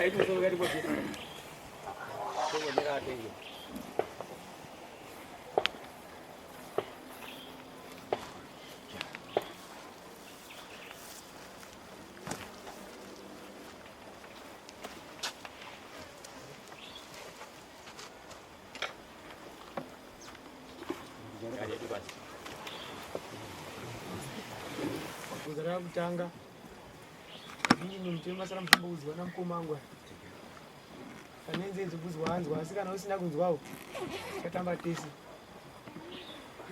Bvunzo rakutanga inini mutemo masara muchimboudzwa namukoma wangu aya. Pane nzee dzokuzwa anzwa asi kana usina kunzwawo chatamba tese.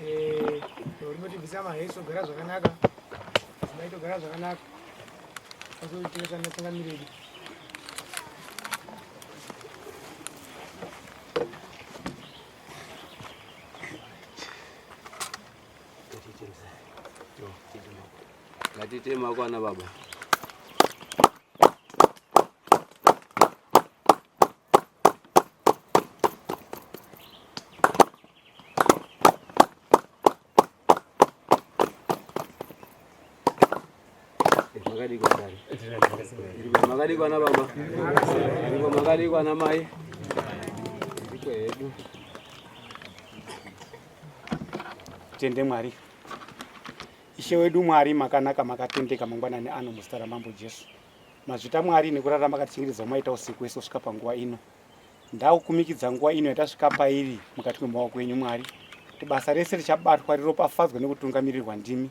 Eh, rinotibvisa maheso gara zvakanaka. Dzimai togara zvakanaka. Azoitira natsangamiredi. Ngatite maoko ana baba. Makadii dare? Makadii ana baba? Makadii ana mai? Ndiko hedu. Tende Mwari. Ishe wedu Mwari makanaka makatendeka mangwanani ano muzita raMambo Jesu. Mazvita Mwari nekurara makatichengetedza maita usiku wese kusvika panguva ino. Ndakukumikidza nguva ino yatasvika pairi mukati memaoko enyu Mwari kuti basa rese richabatwa riropafadzwe nekutungamirirwa ndimi.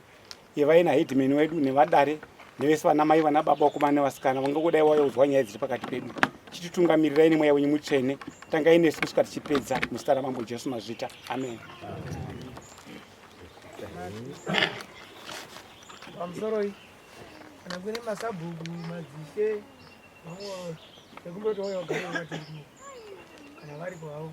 Ivai naheadman wedu nevadare nevese vana mai vana baba vakomana nevasikana vangangodai vauya nyaya dziri pakati pedu. Chititungamirirai nemweya wenyu mutsvene. Tangai nesu kusvika tichipedza muzita raMambo Jesu mazvita. Amen. Pamusoroi kana kune masabhuku madzishe vamwe vekumboti vauya vagare vakati kana varipo havo.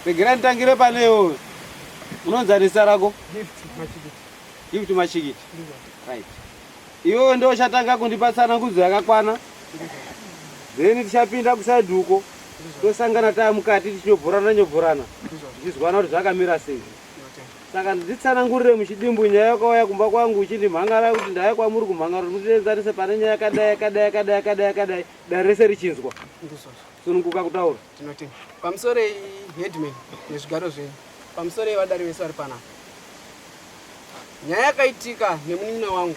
Regera nditangire pane iwewe. Unonzani zita rako? Gift Machikiti. Gift Machikiti. Right. Iwewe ndio uchatanga kundipa tsanangudzo yakakwana. Then tichapinda kuside uko. Tosangana taa mukati tichinobhorana nyobhorana. Tichizwana kuti zvakamira sei. Saka nditsanangurire muchidimbu nyaya yakauya kumba kwangu uchindimhan'ara kuti ndauya kwamuri kumhan'ara kuti mutienzanise pane nyaya yakadai yakadai yakadai yakadai yakadai dare rese richinzwa. Sununguka kutaura. Tinotenda. Pamusorei headman nezvigaro zvenyu. Pamusorei vadare vese vari panapa. Nyaya yakaitika nemunin'ina wangu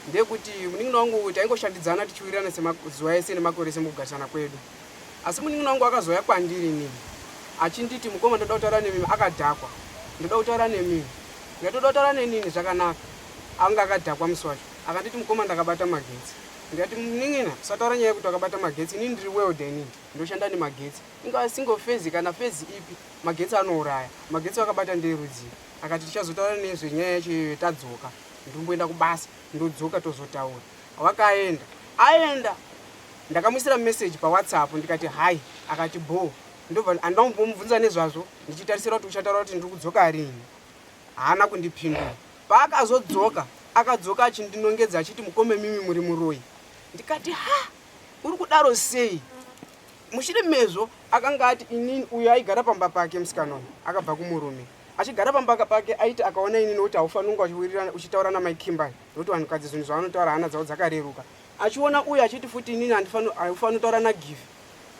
ndeyekuti munin'ina wangu taingoshandidzana tichiwirirana semazuva ese nemakore ese mukugarisana kwedu. Asi munin'ina wangu akazouya kwandiri inini achinditi mukoma ndoda kutaura nemimi akadhakwa ndoda kutaura nemimi ndikati uda kutaura nenini zvakanaka anga akadhakwa musi wacho akanditi mukoma ndakabata magetsi ndikati munin'ina usataura nyaya yekuti wakabata magetsi inini ndiri welder inini ndoshanda nemagetsi ingava single phase kana phase ipi magetsi anouraya magetsi wakabata ndeerudzii akati tichazotaura nezvenyaya yacho iyoyo tadzoka ndomboenda kubasa ndodzoka tozotaura wakaenda aenda Ndakamuisira message paWhatsApp ndikati hi akati bho ndobva handina kumbomubvunza nezvazvo ndichitarisira kuti uchataura kuti ndiri kudzoka rini. Haana kundipindura. Paakazodzoka akadzoka achindinongedza achiti mukoma imimi muri muroyi. Ndikati ha uri kudaro sei? Mushure mezvo akanga ati inini uyo aigara pamba pake musikana uyu akabva kumurume. Achigara pamba pake aiti akaona inini oti haufaniri kunge uchiwirirana uchitaura namai Kimberly nokuti vanhukadzi zvinhu zvavanotaura hana dzavo dzakareruka. Achiona uyu achiti futi inini handifaniri kutaura naGivy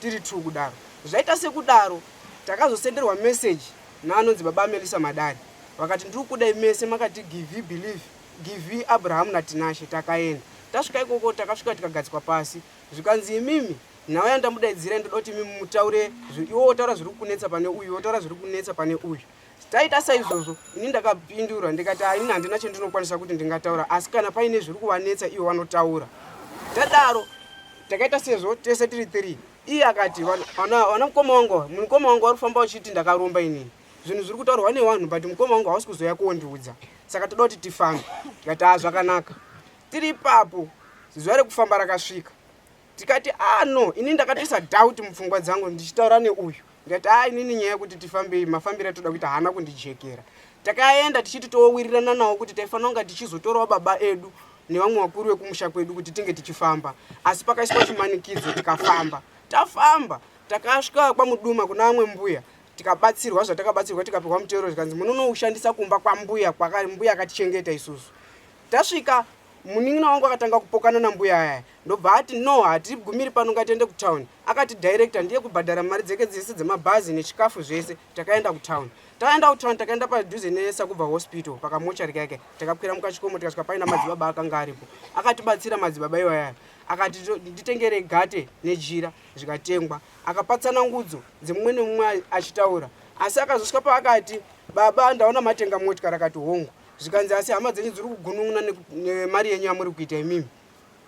tiri two kudaro. Zvaita sekudaro takazosenderwa message naanonzi baba Melissa Madare vakati ndiri kukudai mese makati Givy believe Givy Abraham naTinashe takaenda. Tasvika ikoko takasvika tikagadzikwa pasi zvikanzi imimi nhau yandamudaidzira ndoda kuti imimi mutaure iwe wotaura zviri kukunetsa pane uyu wotaura zviri kukunetsa pane uyu. Taita saizvozvo, ini ndakapindura ndikati ah, ini handina chandinokwanisa kuti ndingataura asi kana paine zviri kuvanetsa ivo vanotaura. Tadaro takaita sezvo tese tiri three. Iye akati vana mukoma wangu mukoma wangu vari kufamba vachiti ndakaromba inini. Zvinhu zviri kutaurwa nevanhu but mukoma wangu hausi kuzouya kuondiudza. Saka toda kuti tifambe. Ndikati ah zvakanaka. Tiri ipapo zuva rekufamba rakasvika. Tikati ah no, ini ndakatoisa doubt mupfungwa dzangu ndichitaura neuyu. Ndikati ah inini nyaya yekuti tifambei mafambiro atoda kuita haana kundijekera. Takaenda tichiti towirirana nawo kuti taifanira kunga tichizotorawo baba edu nevamwe vakuru vekumusha kwedu kuti tinge tichifamba. Asi pakaiswa chimanikidzo tikafamba. Tafamba takasvika kwaMuduma kuna vamwe mbuya. Tikabatsirwa zvatakabatsirwa, tikapiwa mutero, zvikanzi munonoushandisa kumba kwambuya, kwaka mbuya akatichengeta isusu. Tasvika, munin'ina wangu akatanga kupokana nambuya aya, ndobva ati, "No, hatigumiri pano, ngatiende kutown." Akati director ndiye kubhadhara mari dzeke dzese dzemabhazi nechikafu zvese. Takaenda kutown. Taenda kutown, takaenda padhuze neSakubva Hospital, pakamochari kake. Takakwira mukachikomo, tikasvika paina madzibaba akanga aripo. Akatibatsira madzibaba iwaya, akati nditengere gate nejira, zvikatengwa. Akapa tsanangudzo dzemumwe nemumwe achitaura, asi akazosvika paakati, "Baba, ndaona matenga motikari." Akati, "Hongu." Zvikanzi, "Asi hama dzenyu dziri kugunun'una nemari yenyu yamuri kuita imimi."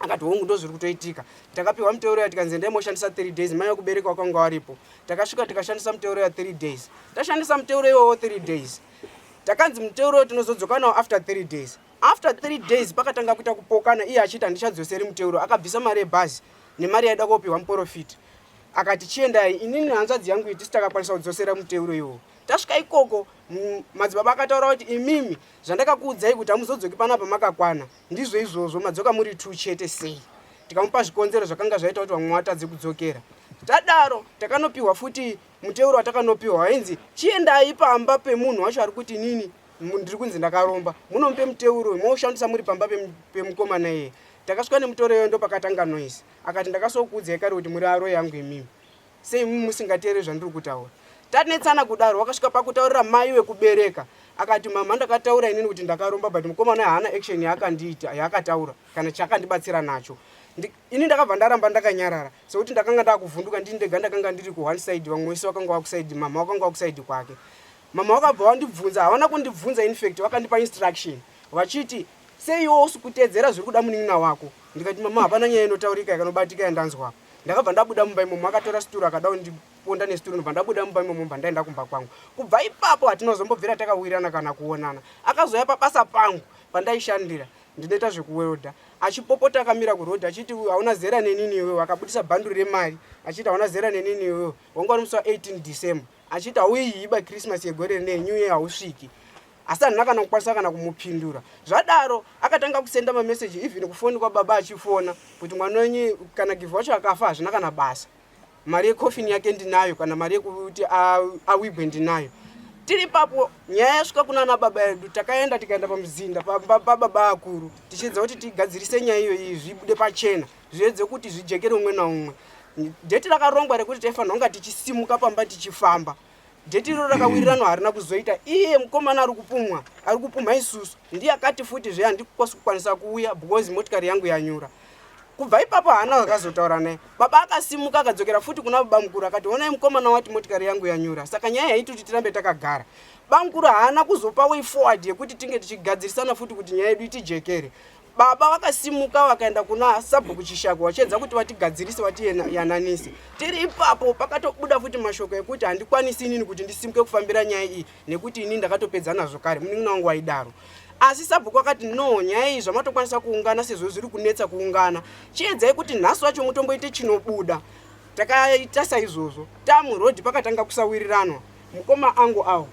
Akati, "Hongu, ndo zviri kutoitika." Takapiwa muteuro yatikanzi endai moshandisa 3 days. Mai vekubereka wakanga waripo. Takasvika, tikashandisa muteuro ya3 days. Tashandisa muteuro iwowo 3 days, takanzi muteuro tinozodzoka nawo after 3 days. After 3 days pakatanga kuita kupokana, iye achiti, "Handichadzoseri muteuro." Akabvisa mari yebhazi nemari yaida kopiwa muprofita, akati, "Chiendai." Inini hanzvadzi yangu itisi takakwanisa kudzosera muteuro iwowo. Tasvika ikoko, madzibaba akataura kuti, "Imimi, zvandakakuudzai kuti hamuzodzoki panapa makakwana, ndizvo izvozvo. Madzoka muri two chete, sei?" Tikamupa zvikonzero zvakanga zvaita kuti vamwe vatadze kudzokera. Tadaro, takanopiwa futi muteuro. Watakanopiwa wainzi, "Chiendai pamba pemunhu wacho ari kuti inini ndiri kunzi ndakaromba, munomupe muteuro, moushandisa muri pamba pemukomana iyeye." Takasvika nemutoro iyoyo, ndopakatanga noise. Akati, "Ndakasokuudzai kare kuti muri aro yangu imimi, sei musingateereri zvandiri kutaura?" Tanetsana kudaro, wakasvika pakutaurira mai wekubereka. Akati, "Mama, ndakataura inini kuti ndakaromba, but mukomana haana action yaakandiita, yaakataura kana chaakandibatsira nacho." Ini ndakabva ndaramba ndakanyarara, sekuti ndakanga ndakuvhunduka ndini ndega. Ndakanga ndiri kuone side, vamwe vese vakanga vakuside, mama vakanga vakuside kwake. Mama vakabva vandibvunza, havana kundibvunza, infact vakandipa instruction vachiti, "Seiwo usi kuteedzera zviri kuda munin'ina wako?" Ndikati, "Mama, hapana nyaya inotaurika yakanobatika yandanzwa." Ndakabva ndabuda mumba imomo. Akatora situro, akada kundiponda nesituro. Ndobva ndabuda mumba imomo, bva ndaenda kumba kwangu. Kubva ipapo hatinozombobvira takawirirana kana kuonana. Akazoya pabasa pangu pandaishandira, ndinoita zvekuwelda, achipopota akamira kurodhi achiti, "Hauna zera nenini iwewe." Akabudisa bhanduru remari achiti, "Hauna zera nenini iwewe." Wanga uri musi wa18 December, achiti, "Hauiyiba Christmas yegore rinei, New Year hausviki." Asi handina kana kukwanisa kana kumupindura. Zvadaro akatanga kusenda mameseji, even kufoni kwababa, achifona kuti, "Mwana wenyu, kana Givhi wacho akafa, hazvina kana basa. Mari yecoffin yake ndinayo, kana mari yekuti awigwe ndinayo." Tiri ipapo, nyaya yasvika kunana baba edu. Takaenda, tikaenda pamuzinda pababa akuru, tichiedza kuti tigadzirise nyaya iyoyi, zvibude pachena, zviedze kuti zvijekere umwe naumwe. Date rakarongwa rekuti taifanira kunga tichisimuka pamba tichifamba, date iro rakawirirano harina kuzoita. Iye mukomana ari kupumwa, ari kupumha isusu, ndiye akati futi zve, "Handikwanisi kukwanisa kuuya because motikari yangu yanyura." Kubva ipapo haana akazotaura naye. Baba akasimuka, akadzokera futi kuna baba mukuru, akati, "Onai, mukomana wati motikari yangu yanyura, saka nyaya yaiti kuti tirambe takagara." Bamukuru haana kuzopa way forward yekuti tinge tichigadzirisana futi kuti nyaya yedu itijekere. Baba vakasimuka, vakaenda kuna sabhuku Chishako, vachiedza kuti vatigadzirise, vatiyananise. Tiri ipapo, pakatobuda futi mashoko ekuti, "Handikwanisi inini kuti ndisimuke kufambira nyaya iyi, nekuti inini ndakatopedza nazvo kare." Munin'ina wangu waidaro, asi sabhuku akati, "No, nyaya iyi zvamatokwanisa kuungana, sezvo zviri kunetsa kuungana, chiedzai kuti nhasi wacho mutomboite chinobuda." Takaita saizvozvo. Tamurodhi, pakatanga kusawiriranwa. Mukoma angu awo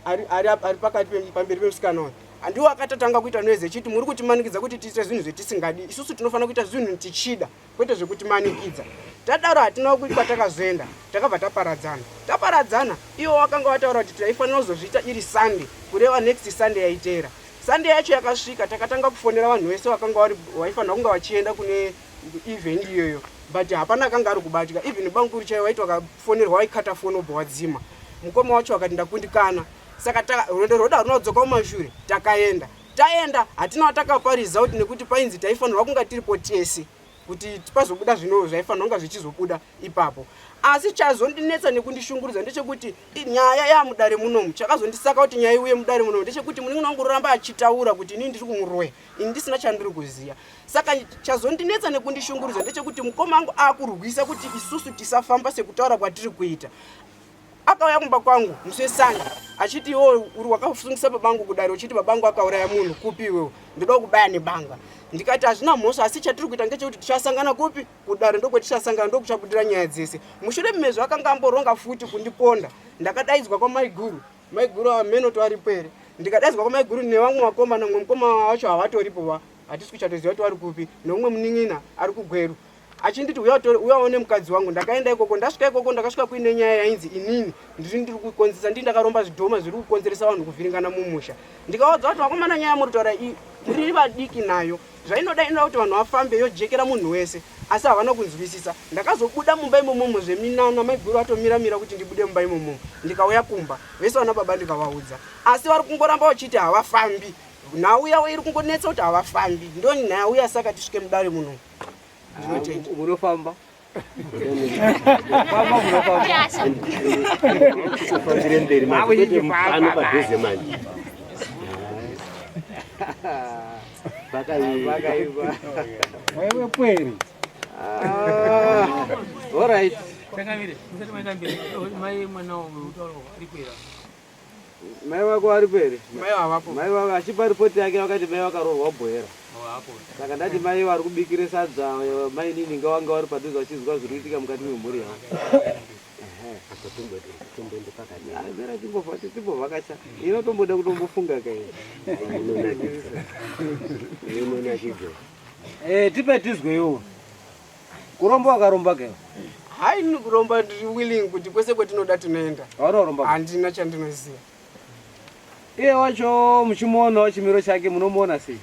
ari pakati pamberi pemusikana uyu handiwo akatotanga kuita noise echiti, "Muri kutimanikidza kuti tiite zvinhu zvetisingadi. Isusu tinofanira kuita zvinhu tichida, kwete zvekutimanikidza." Tadaro, hatina kwatakazoenda, takabva taparadzana. Taparadzana, iwo wakanga wataura kuti taifanira kuzozviita iri Sunday, kureva next Sunday yaiteera. Sunday yacho yakasvika, takatanga kufonera vanhu vese vakanga vari vaifanira kunge vachienda kune event iyoyo, but hapana akanga ari kubatika. Even bamukuru chaivo vaiti vakafonerwa vaikata foni, obva wadzima. Mukoma wacho akati, "Ndakundikana." Saka rwendo rwedu haruna kudzoka kumashure. Takaenda, taenda, hatina watakapa result, nekuti painzi taifanirwa kunga tiripo tese kuti pazobuda zvino zvaifanira kunga zvichizobuda ipapo. Asi chazondinetsa nekundishungurudza ndechekuti nyaya yamudare munomu. Chakazondisaka kuti nyaya iuye mudare munomu ndechekuti munin'ina wangu roramba achitaura kuti inini ndiri kumuroya, ini ndisina chandiri kuziva. Saka chazondinetsa nekundishungurudza ndechekuti mukoma angu akurwisa kuti isusu tisafamba sekutaura kwatiri kuita. Akauya kumba kwangu musi weSunday achiti, "Iwo uri wakasungisa babangu kudare uchiti babangu akauraya munhu kupi? Iwewo ndoda kubaya nebanga." Ndikati, "Hazvina mhosva, asi chatiri kuita ngechekuti tichasangana kupi? Kudare. Ndokwetichisangana, ndokuchabudira nyaya dzese." Mushure mezvo akanga amboronga futi kundiponda. Ndakadaidzwa kwamaiguru. Maiguru amenoto aripo here? Ndikadaidzwa kwamaiguru nevamwe vakomana. Mumwe mukoma wacho havatoripo va, hatisi kuchatoziva kuti vari kupi, neumwe munin'ina ari kuGweru. Achinditi uya utore uya uone mukadzi wangu. Ndakaenda ikoko ndasvika ikoko ndakasvika kuine nyaya yainzi inini ndiri ndiri kukonzeresa ndini ndakaromba zvidhoma zviri kukonzeresa vanhu kuvhiringana mumusha. Ndikaudza kuti vakomana nyaya yamuri kutaura iyi muri vadiki nayo. Zvainoda inoda kuti vanhu vafambe yojekera munhu wese asi havana kunzwisisa. Ndakazobuda mumba imomomo zveminana maiguru vatomira mira kuti ndibude mumba imomomo ndikauya kumba vese vana baba ndikavaudza asi vari kungoramba vachiti havafambi. Nhau yavo iri kungonetsa kuti havafambi ndo nhau yasaka tisvike mudare muno. Ndinotenda. Munofamba. Famba munofamba. Fambire mberi manje kwete pano padhuze manje. Pakaipa. Wewe pwere. Ah, all right. Changamire, musati maenda mberi, mai mwana wangu utaura ari kuera. Mai vako varipo here? Mai havapo. Mai vako achipa ripoti yake vakati mai vakaroorwa bhoera. Hawapo. Saka ndati mai vari kubikire sadza mai nini ngavanga vari padhuze vachizwa zviri kuitika mukati memhuri yavo. Tomboende pakati. Ah, Mera timbobva timbovhakacha. Inotomboda kutombofunga kai. Inonakidza. Inonakidza. Eh, tipe tizwe iwo. Kuromba wakaromba kai. Hai ini kuromba ndiri willing kuti kwese kwetinoda tinoenda. Hauna kuromba. Handina chandinoziva. Iye wacho muchimuonawo chimiro chake munomuona sei?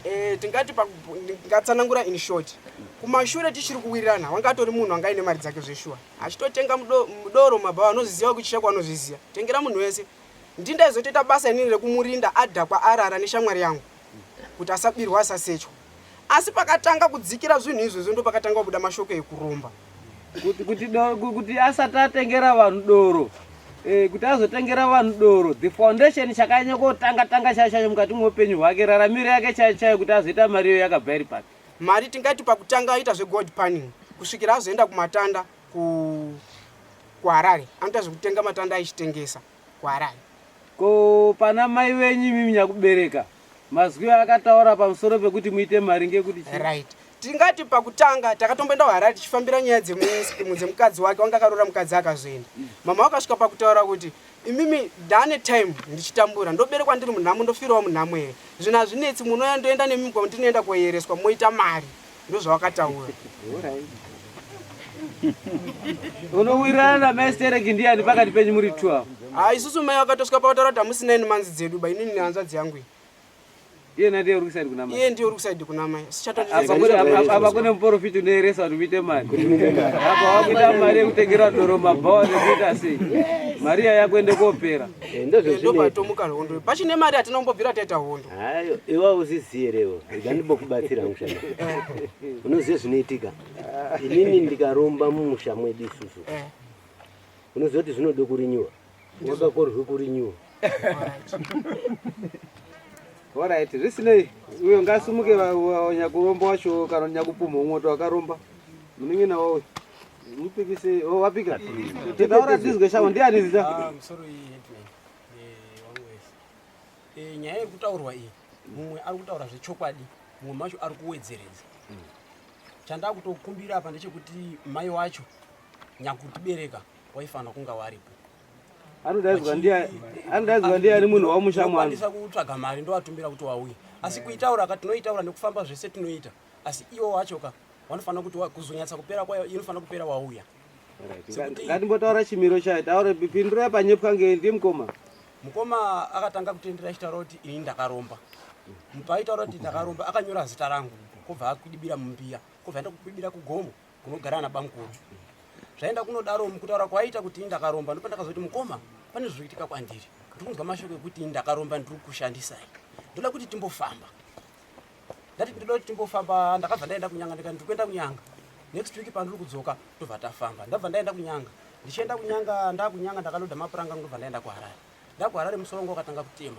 Eh, tingati ndingatsanangura in short. Kumashure tichiri kuwirirana wanga atori munhu anga aine mari dzake zveshuwa. Achitotenga mudoro mabhawa anozviziva kuchisha kwaanozviziva. Tengera munhu wese. Ndindaizotoita basa inini rekumurinda adhakwa arara neshamwari yangu kuti asabirwa asasechwa. Asi pakatanga kudzikira zvinhu izvozvo ndopakatanga kubuda mashoko ekuromba. Kuti, kuti, do, kuti asati atengera vanhu doro eh, kuti azotengera vanhu doro the foundation chakanyanya kotanga tanga chayo chayo mukati mweupenyu hwake raramiro yake chayo chayo kuti azoita mari iyo yakabva iri papi Mari tingati pakutanga aita zvegold panning kusvikira azoenda kumatanda ku kuHarare anoita zvekutenga matanda aichitengesa kuHarare. Ko pana mai venyu imimi nyakubereka mazwi aakataura pamusoro pekuti muite mari ngekuti chii? Right. Tingati pakutanga takatomboenda kuHarare tichifambira nyaya dzemukadzi wake wanga akaroora mukadzi akazoenda. Mama vakasvika pakutaura kuti imimi ndane time ndichitambura ndoberekwa ndiri munhamo ndofirawo munhamo here zvinhu hazvinetsi munouya ndoenda nemi kwandinoenda koyereswa moita mari ndozvawakataura. Unowirirana namai stereki ndiyani pakati penyu muri two ava? Ah, isusu mai vakatosvika pakutaura kuti hamusina ini manzi dzedu ba inini nehanzvadzi yangu iyi. Iye ndiye uri kusaidi kuna mai. Iye ndiye uri kusaidi kuna mai. Apa kune muprofiti unoeresa kuti muite mari. Apa wakuita mari yekutengera doro mabhawa nekuita sei. Mari iya yakuende kopera. Eh, ndopatomuka hondo. Pachine mari hatina kumbobvira taita hondo. Hayo, iwe uziziye rewo. Rega ndimbokubatsira hangu shana. Unoziva zvinoitika. Inini ndikaromba mumusha mwedu isusu. Eh. Unoziva kuti zvinoda kurinyiwa. Wakakorwe kurinyiwa. Alright, zvisinei uyo ngasumuke nyakuromba wacho kana nyakupumha umwe kuti wakaromba. Munin'ina wawe. Mupikise, oh wapika. Titaura tizwe shavo ndiani zita? Ah, musoro iyi headman. Eh, wangu wese. Eh, nyaya iri kutaurwa iyi, mumwe ari kutaura zvechokwadi, mumwe macho ari kuwedzeredza. Chandakutokumbira apa ndechekuti mai wacho nyakutibereka waifanira kunga waripo. Anodaidzwa ndiani? Anodaidzwa ndiani munhu wamusha mwana? Ndokwanisa kutsvaga mari ndovatumira kuti wauye. Asi kuitaura ka tinoitaura nekufamba zvese tinoita. Asi iwo wacho ka wanofanira kuti kuzonyatsa kupera kwayo inofanira kupera wauya. Ngatimbotaura chimiro chayo. Taura pindurai panyepwa ngei ndiye mukoma. Mukoma akatanga kutendera achitaura kuti ini ndakaromba. Paaitaura kuti ndakaromba akanyora zita rangu kobva akwidibira mumbiya kobva aenda kukwidibira kugomo kunogara ana bamukuru. Zvaenda kunodaro mukutaura kwaaita kuti ini ndakaromba ndipo ndakazoti mukoma pane zviri kuitika kwandiri. Ndiri kunzwa mashoko ekuti ini ndakaromba ndiri kukushandisai. Ndoda kuti timbofamba. Ndati ndoda kuti timbofamba ndakabva ndaenda kunyanga ndikati ndiri kuenda kunyanga. Next week pandiri kudzoka tobva tafamba. Ndabva ndaenda kunyanga. Ndichienda kunyanga ndakunyanga ndakaloda mapuranga ndobva ndaenda kuHarare. NdakuHarare musoro wangu wakatanga kutema.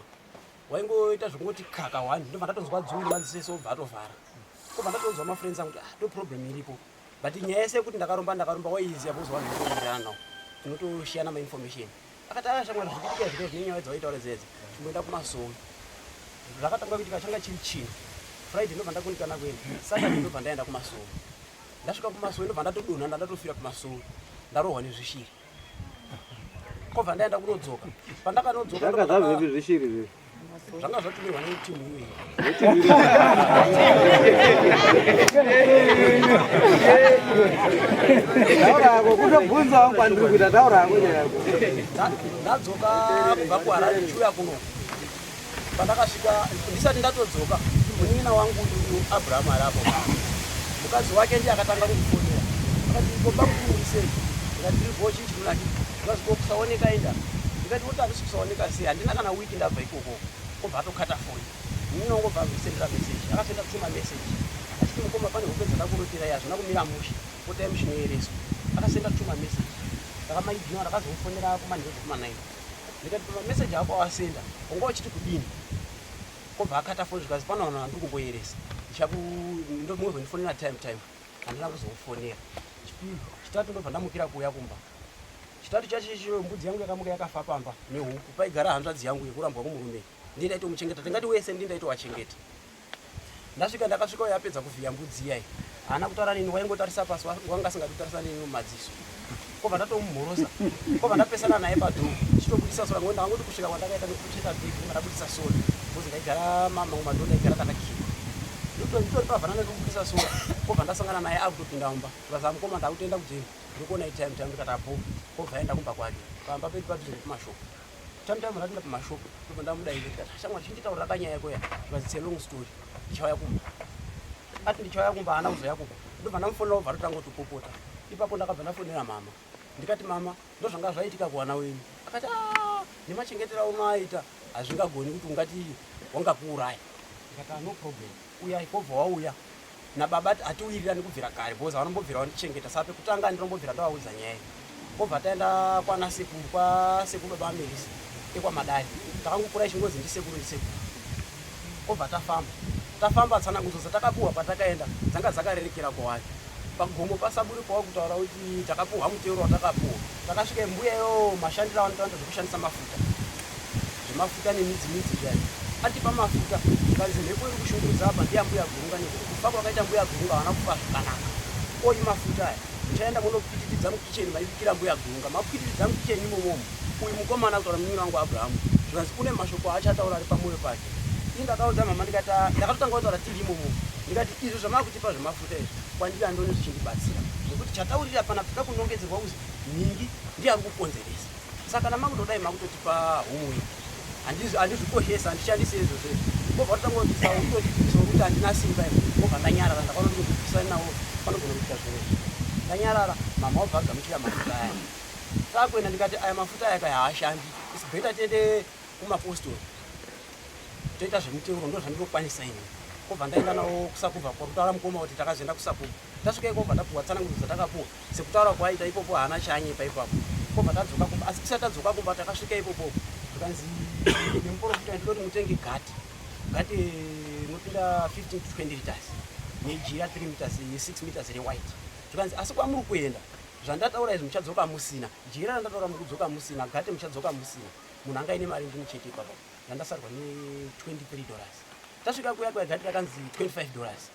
Waingoita zvekungoti kaka one ndobva ndatonzwa dzungu maziso ese obva atovhara. Kobva ndatonzwa mafriends angu kuti ah ndo problem iripo. But nyaya yese yekuti ndakaromba ndakaromba waiiziva because vanhu vaitowirirana nawo. Tinotoshiyana mainformation. Akati ah shamwari zvikuitika zvino zvine nyaya dzawaitaura dzedze. Chimboenda kumasowe. Zvakatanga kuitika changa chiri chino. Friday ndobva ndakundikana kuenda. Saturday ndobva ndaenda kumasowe. Ndasvika kumasowe ndobva ndatodonha ndatofira kumasowe. Ndarohwa nezvishiri. Kobva ndaenda kunodzoka. Pandakanodzoka Zvanga zvabvepi zvishiri izvi? Zvanga zvatumirwa netimu iyoyi. Taura yako kutobvunza wangu kwandiri kuita taura yako nyaya yako. Ndadzoka kubva kuHarare ndichiuya kuno. Pandakasvika ndisati ndatodzoka munin'ina wangu uyu Abraham ari apo. Mukadzi wake ndiye akatanga kundifonera. Akati ko bamukuru uri sei? Ndikati ndiri bho chii chinonakidza. Ndikazi ko kusaoneka inda. Ndikati woti handisi kusaoneka sei handina kana wiki ndabva ikoko. Obva atokata foni. Munin'ina wangu obva azondisendera message. Akasenda kutuma message. Achiti mukoma pane hope dzandakurotera hazvina kumira mushe. Potai muchinoereswa. Akasenda kutuma message. Ndakamaiginowa ndakazomufonera kumanheru zvekuma 9. Ndikati pamameseji ako awasenda wanga uchiti kudini? Kobva akata foni zvikazi pano vanhu vandiri kumboyeresa. Ndichaku ndomuzondifonera time time. Handina kuzomufonera. Chipiri, chitatu ndobva ndamukira kuuya kumba. Chitatu chacho ichocho mbudzi yangu yakamuka yakafa pamba nehuku. Paigara hanzvadzi yangu yekurambwa kumurume. Ndiye ndaitomuchengeta. Tingati wese ndiye ndaitovachengeta. Ndasvika ndakasvika uyo apedza kuvhiya mbudzi iyayi. Haana kutaura neni waingotarisa pasi wanga asingadi kutarisa neni mumadziso. Kobva ndatomumhorosa. Kobva ndapesana naye padhoo. Ndichitobudisa sora ngokuti ndakangoti kusvika kwandakaita nekucheta bhegi ndobva ndabudisa sora. Because ndaigara mamwe madhoo ndaigara ndakakiwa. Nditori pavharanda ndikubudisa sora. Kobva ndasangana naye akutopinda mumba. Ndikaza mukoma ndakutoenda kujeri. Ndikuona time time ndikati apo. Kobva aenda kumba kwake. Pamba pedu padhuze nekumashop. Time time ndapinda pamashop. Ndobva ndamudaidza ndikati shamwari chinditaurira kanyaya yako ya. Zvikanzi it's a long story. Ndichauya kumba. Ati ndichauya kumba haana kuzouya kumba. Ndobva ndamufonera obva atotanga kutopopota. Ipapo ndakabva ndafonera mama. Ndikati mama ndozvanga zvaitika kuwana wenyu. Akati ah nemachengetero aunoaita hazvingagoni kuti ungati wangakuuraya. Ndikati ah, no problem. Uyai kobva wauya. Nababa hatiwirirani kubvira kare because vanombobvira vandichengeta saka pekutanga ndinombobvira ndavaudza nyaya iyi. Kobva taenda kwana sekuru kwasekuru baba Amelisa ekwaMadari. Takangokura ichingonzi ndisekuru ndisekuru. Kobva tafamba. Tafamba tsanangudzo dzatakapuhwa kwatakaenda dzanga dzakarerekera kwavari. Pagomo pasaburi pawakutaura kuti takapuhwa muteuro watakapuhwa. Takasvika mbuya iyo mashandiro avanoita vanoita zvekushandisa mafuta. Zvemafuta nemidzi midzi zviya. Atipa mafuta zvikanzi mhepo iri kushungurudza apa ndiya mbuya Gurunga nekuti kufa kwakaita mbuya Gurunga havana kufa zvakanaka. Oyi mafuta aya. Muchaenda monopwititidza mukicheni maibikira mbuya Gurunga. Mapwititidza mukicheni imomomo. Uyu mukomana kutaura munin'ina wangu Abraham. Zvikanzi une mashoko aachataura ari pamwoyo pake. Ini ndakaudza mama ndikati ah, ndakatotanga kutaura tiri imomo. Ndikati izvo zvamaakutipa zvemafuta izvi kwandiri handioni zvichindibatsira. Nekuti chataurira panapa toda kunongedzerwa kuzi nhingi ndiye ari kukonzeresa. Saka kana makutodai makutotipa humwe. Handizvikoshesa handishandisi izvozvo izvi. Kobva watotanga kutisa kutotipisa kuti handina simba ini. Kobva ndanyarara ndakaona kuti kupisa nawo panogona kuita zviro izvi. Ndanyarara mama wabva agamuchira mafuta aya. Takuenda ndikati aya mafuta aya kaya haashandi. It's better tiende kumapostori. Toita zvemuteuro ndozvandinokwanisa ini. Kobva ndaenda nawo kuSakubva kwakutaura mukoma kuti takazoenda kuSakubva. Tasvika ikoko tapuwa tsanangudzo dzatakapuwa sekutaura kwaaita ipopo haana chaanyepa ipapo. Kobva tadzoka kumba asi tisati tadzoka kumba takasvika ipopo zvikanzi nemuporofita ndinoda kuti mutenge gati. Gati rinopinda 15 to 20 liters nejira 3 meters 6 meters rewhite. Zvikanzi asi kwamuri kuenda zvandataura izvi muchadzoka musina jira randataura muri kudzoka musina gati muchadzoka musina. Munhu anga aine mari ndini chete ipapo ndandasarwa ne 23 dollars. Tasvika kuya kuya gati rakanzi 25 dollars.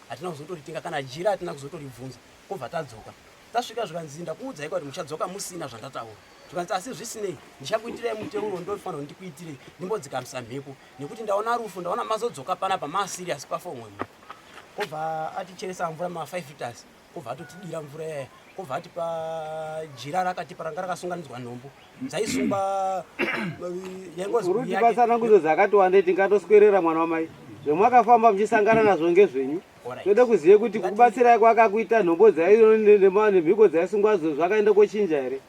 Hatina kuzotoritenga kana jira hatina kuzotoribvunza kobva tadzoka. Tasvika zvikanzi ndakuudzai kuti muchadzoka musina zvandataura. Zvikanzi asi zvisinei ndichakuitirai muteuro ndofanira kuti ndikuitirei ndimbodzikamisa mhepo nekuti ndaona rufu ndaona mazodzoka panapa ma serious pafa umwe munhu. Kobva aticheresa mvura ma 5 liters kobva atotidira mvura yaya kobva atipa jira rakatipa ranga rakasunganidzwa nhombo dzaisungwa yaingozi tsanangudzo dzakati wandei tingatoswerera mwana wamai zvemwakafamba muchisangana nazvo ngezvenyu toda kuzive kuti kukubatsirai kwakakuita nhombo nemhiko dzaisungwadzo zvakaenda kochinja here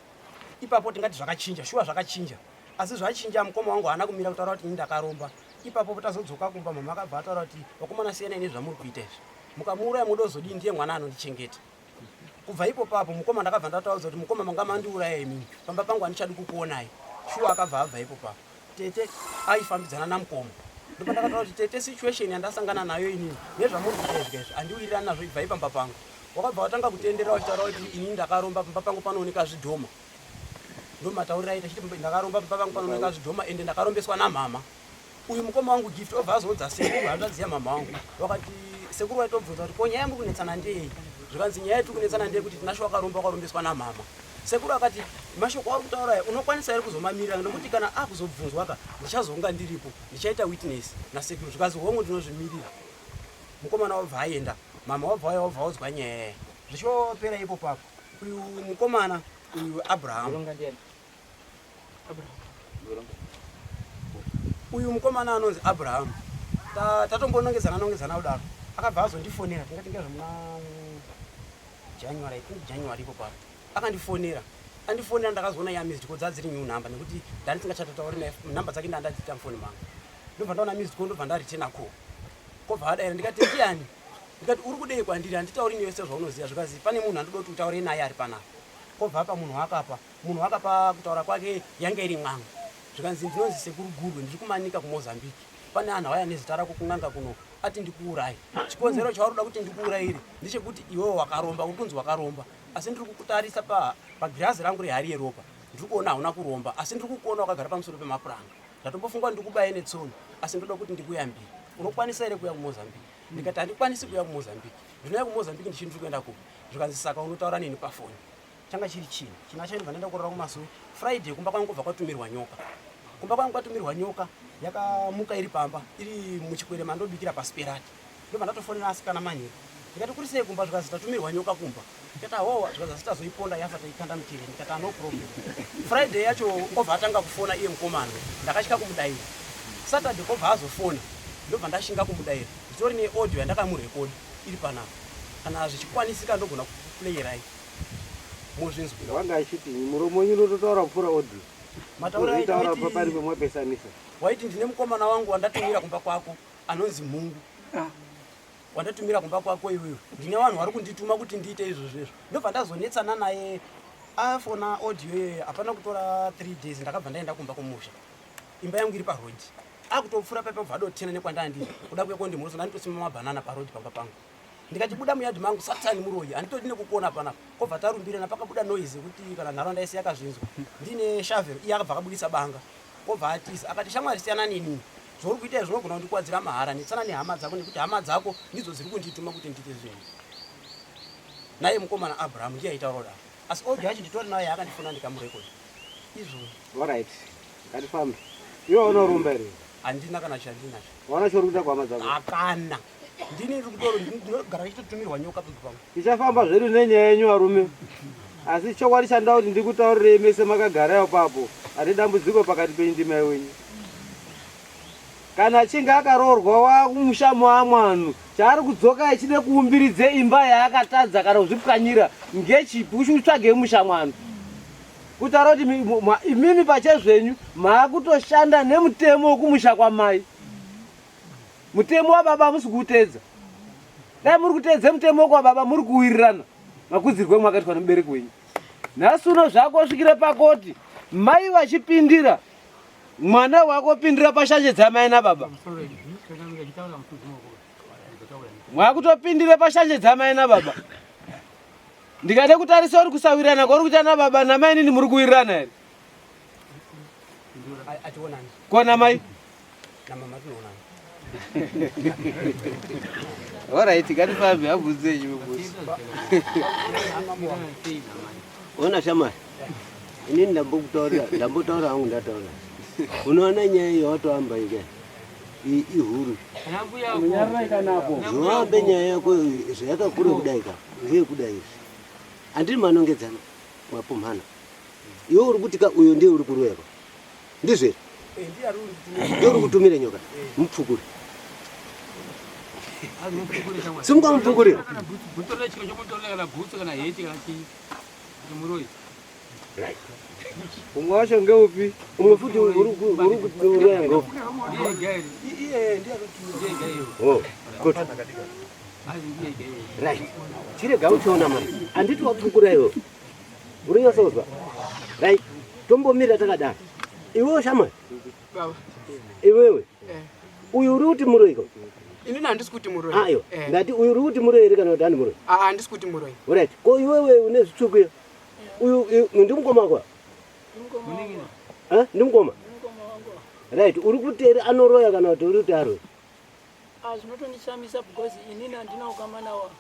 ipapo tingati zvakachinja shuwa zvakachinja asi zvachinja mukoma wangu haana kumira kutaura kuti ini ndakaromba ipapo tazodzoka kumba mama akabva ataura kuti vakomana siyanai nezvamuri kuita izvi mukamuuraya modozodii ndiye mwana anondichengeta kubva ipo papo mukoma ndakabva ndataudza kuti mukoma manga mandiuraya imimi pamba pangu handichadi kukuonai shuwa akabva abva ipo papo tete aifambidzana namukoma ndopandakataura kuti tete situation yandasangana nayo inini nezvamuri kuita izvi izvi handiwirirani nazvo ibvai pamba pangu wakabva watanga kutenderera uchitaura kuti inini ndakaromba pamba pangu panooneka zvidhoma ndomatauriro aita chiti ndakaromba pamba pangu panooneka zvidhoma ende ndakarombeswa namama uyu mukoma wangu Gift obva azoudza sekuru hanzvadzi yamama wangu vakati sekuru vaitobvunza kuti ko nyaya yamuri kunetsana ndeyei zvikanzi nyaya yetiri kunetsana ndeyekuti Tinashe wakaromba wakarombeswa namama. Sekuru akati mashoko auri kutaura aya unokwanisa here kuzomamirira nekuti kana akuzobvunzwa ka ndichazonga ndiripo ndichaita witness nasekuru zvikanzi hongu ndinozvimirira. Mukomana wabva aenda mama wabva auya wabva audzwa nyaya zvichopera ipo papo uyu mukomana uyu Abraham uyu mukomana anonzi Abraham tatombonongedzana nongedzana kudaro akabva azondifonera tingati ngezvemuna January I think January ipo papo akandifonera andifonera ndakazoona ya missed call dzadziri new number nekuti ndandisingachatotauri naye number dzake ndandadziita mufoni mangu ndobva ndaona missed call ndobva ndareturna call kobva adaira ndikati ndiani ndikati uri kudei kwandiri handitauri newe sezvaunoziva zvikazi pane munhu andoda kuti utaure naye ari panapa kobva apa munhu wakapa munhu wakapa kutaura kwake yange iri n'anga zvikanzi ndinonzi sekuru gurwe ndiri kumanika kumozambique pane anhu auya nezita rako kun'anga kuno ati ndikuurayi chikonzero chauri kuda kuti ndikuurayire ndechekuti iwewe wakaromba uri kunzi wakaromba asi ndiri kukutarisa pagirazi rangu rehari yeropa ndiri kuona hauna kuromba asi ndiri kukuona wakagara pamusoro pemapuranga ndatombofunga ndikubaye netsono asi ndoda kuti ndikuyambire unokwanisa here kuya kumozambique ndikati handikwanisi kuya kumozambique ndinouya kumozambique ndichii ndiri kuenda kupi zvikanzi saka unotaura neni pafoni changa chiri china china chainobva ndaenda kurara kumasowe friday kumba kwangu kubva kwatumirwa nyoka kumba kwangu kwatumirwa nyoka yakamuka iri pamba iri muchikwere mandobikira pasiperati ndobva ndatofonera asikana manheru ndikati kuri sei kumba zvikazi tatumirwa nyoka kumba ndikati ahowa zvikazi asi tazoiponda yafa taikanda mutere ndikati ano problem friday yacho obva atanga kufona iye mukomana ndakatya kumudaira saturday kobva azofona ndobva ndashinga kumudaira nditori neaudio yandakamurekoda iri panapa kana zvichikwanisika ndogona kukuplayerai mozvinzwira wanga achiti muromo wenyu unototaura kupfuura audio mataura taura pari pemwapesanisa waiti ndine mukomana wangu wandatumira kumba kwako anonzi mhungu ah. Wandatumira kumba kwako iwewe ndine vanhu vari kundituma kuti ndiite izvozvo izvo ndobva ndazonetsana naye afona audio iyoyo hapana kutora 3 days ndakabva ndaenda kumba kumusha imba yangu iri parodi akutopfuura paipa bva adotena nekwandandiri kuda kuya kondimhorosa ndanditosima mabhanana parodi pamba pangu ndikati buda muyadhi mangu satani muroyi handitodi nekukuona panapa kobva tarumbirana pakabuda noise yekuti kana nharaunda yese yakazvinzwa ndine shavel iye akabva akabudisa banga Obva atiza akati shamwari siyana neni zvauri kuita izvi unogona kundikuwadzira mahara netsana nehama dzako nekuti hama dzako ndidzo dziri kundituma kuti ndiite zvinhu. Naye mukomana Abraham ndiye aitaura kudaro asi audio yacho nditori nayo yaakandifona ndikamurekodha izvozvo. Alright, ngatifambe. Iwe unorumba here? Handina kana chandinacho. Waona chauri kuita kuhama dzako? Hakana. Ndini ndiri kutoro ndinogara ndichitotumirwa nyoka pamwe pangu. Tichafamba zvedu nenyaya yenyu varume, asi chokwadi chandoda kuti ndikutaurirei mese makagara ipapo, ane dambudziko pakati penyu ndimai wenyu. Kana achinge akaroorwa wakumusha maamwanhu, chaari kudzoka achide kuumbiridze imba yaakatadza kana kuzvipwanyira ngechipi? Uchitsvagei musha mwanhu? Kutaura kuti imimi pachezvenyu maakutoshanda nemutemo wekumusha kwamai. Mutemo wababa hamusi kuuteedza. Dai muri kuteedza mutemo wekwababa muri kuwirirana makudzirwe mwakaitwa nemubereki wenyu. Nhasi uno zvakosvikira pakoti mai vachipindira mwana wako pindira pashanje dzamai nababa. Mwakutopindira pashanje dzamai nababa. Ndikade kutarisa uri kusawirirana kwauri kuita nababa namai nini muri kuwirirana here? Ko namai? Namama tinoonana. Alright, ngatifambe abvunze chimwe Ona shamwari, inini ndambokutaurira, ndambotaura hangu ndataura. Unoona nyaya iyo watoamba ika ihuru. Zvoambe nyaya yako zvayakakura kudai ka, ngeyekudai izvi. Handiri manongedzana, mwapumhana. Iwe uri kuti ka uyo ndiye uri kuroya ka. Ndizvo here? Ndiye uri kutumira nyoka. Mupfukure. Simuka mupfukure. Right. Umwe wacho ngeupi? Umwe futi uri kuroya ngeupi? Oh, good. Right. Chirega uchiona mani. Handiti wapfukura iwe. Uri nyatsouzwa? Right. Tombomira takadaro. Iwewe shamwari. Baba. Iwewe. Eh. Uyu uri kuti muroyi ko? Inini handisi kuti muroyi. Ayo. Eh. Ndati uyu uri kuti muroyi here kana kuti handi muroyi? Ah, handisi kuti muroyi. Right. Ko iwewe une zvitsvuku iyo? Uyu ndimukoma wako? Eh, ndimukoma? Right, uri kuti here anoroya kana kuti uri kuti aroyi? Ah, zvinotondishamisa because inini handina ukama nawo.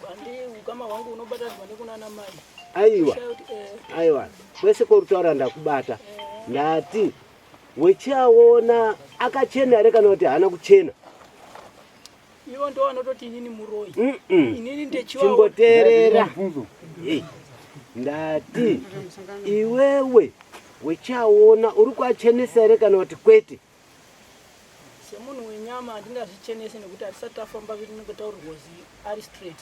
Handi ukama hwangu unobatanidzwa nekunana mai. Aiwa. Aiwa. Kwese kworutaura ndakubata. Ndati wechiaona akachena here kana kuti haana kuchena? Ivo ndo vanototi inini muroyi. Inini ndechiwawo. Chimboteerera. Hey. Ndati iwewe wechiaona uri kuachenesa here kana kuti kwete? Semunhu wenyama handingazvichenese nekuti hatisati tafamba tinenge taurirwa zi ari straight.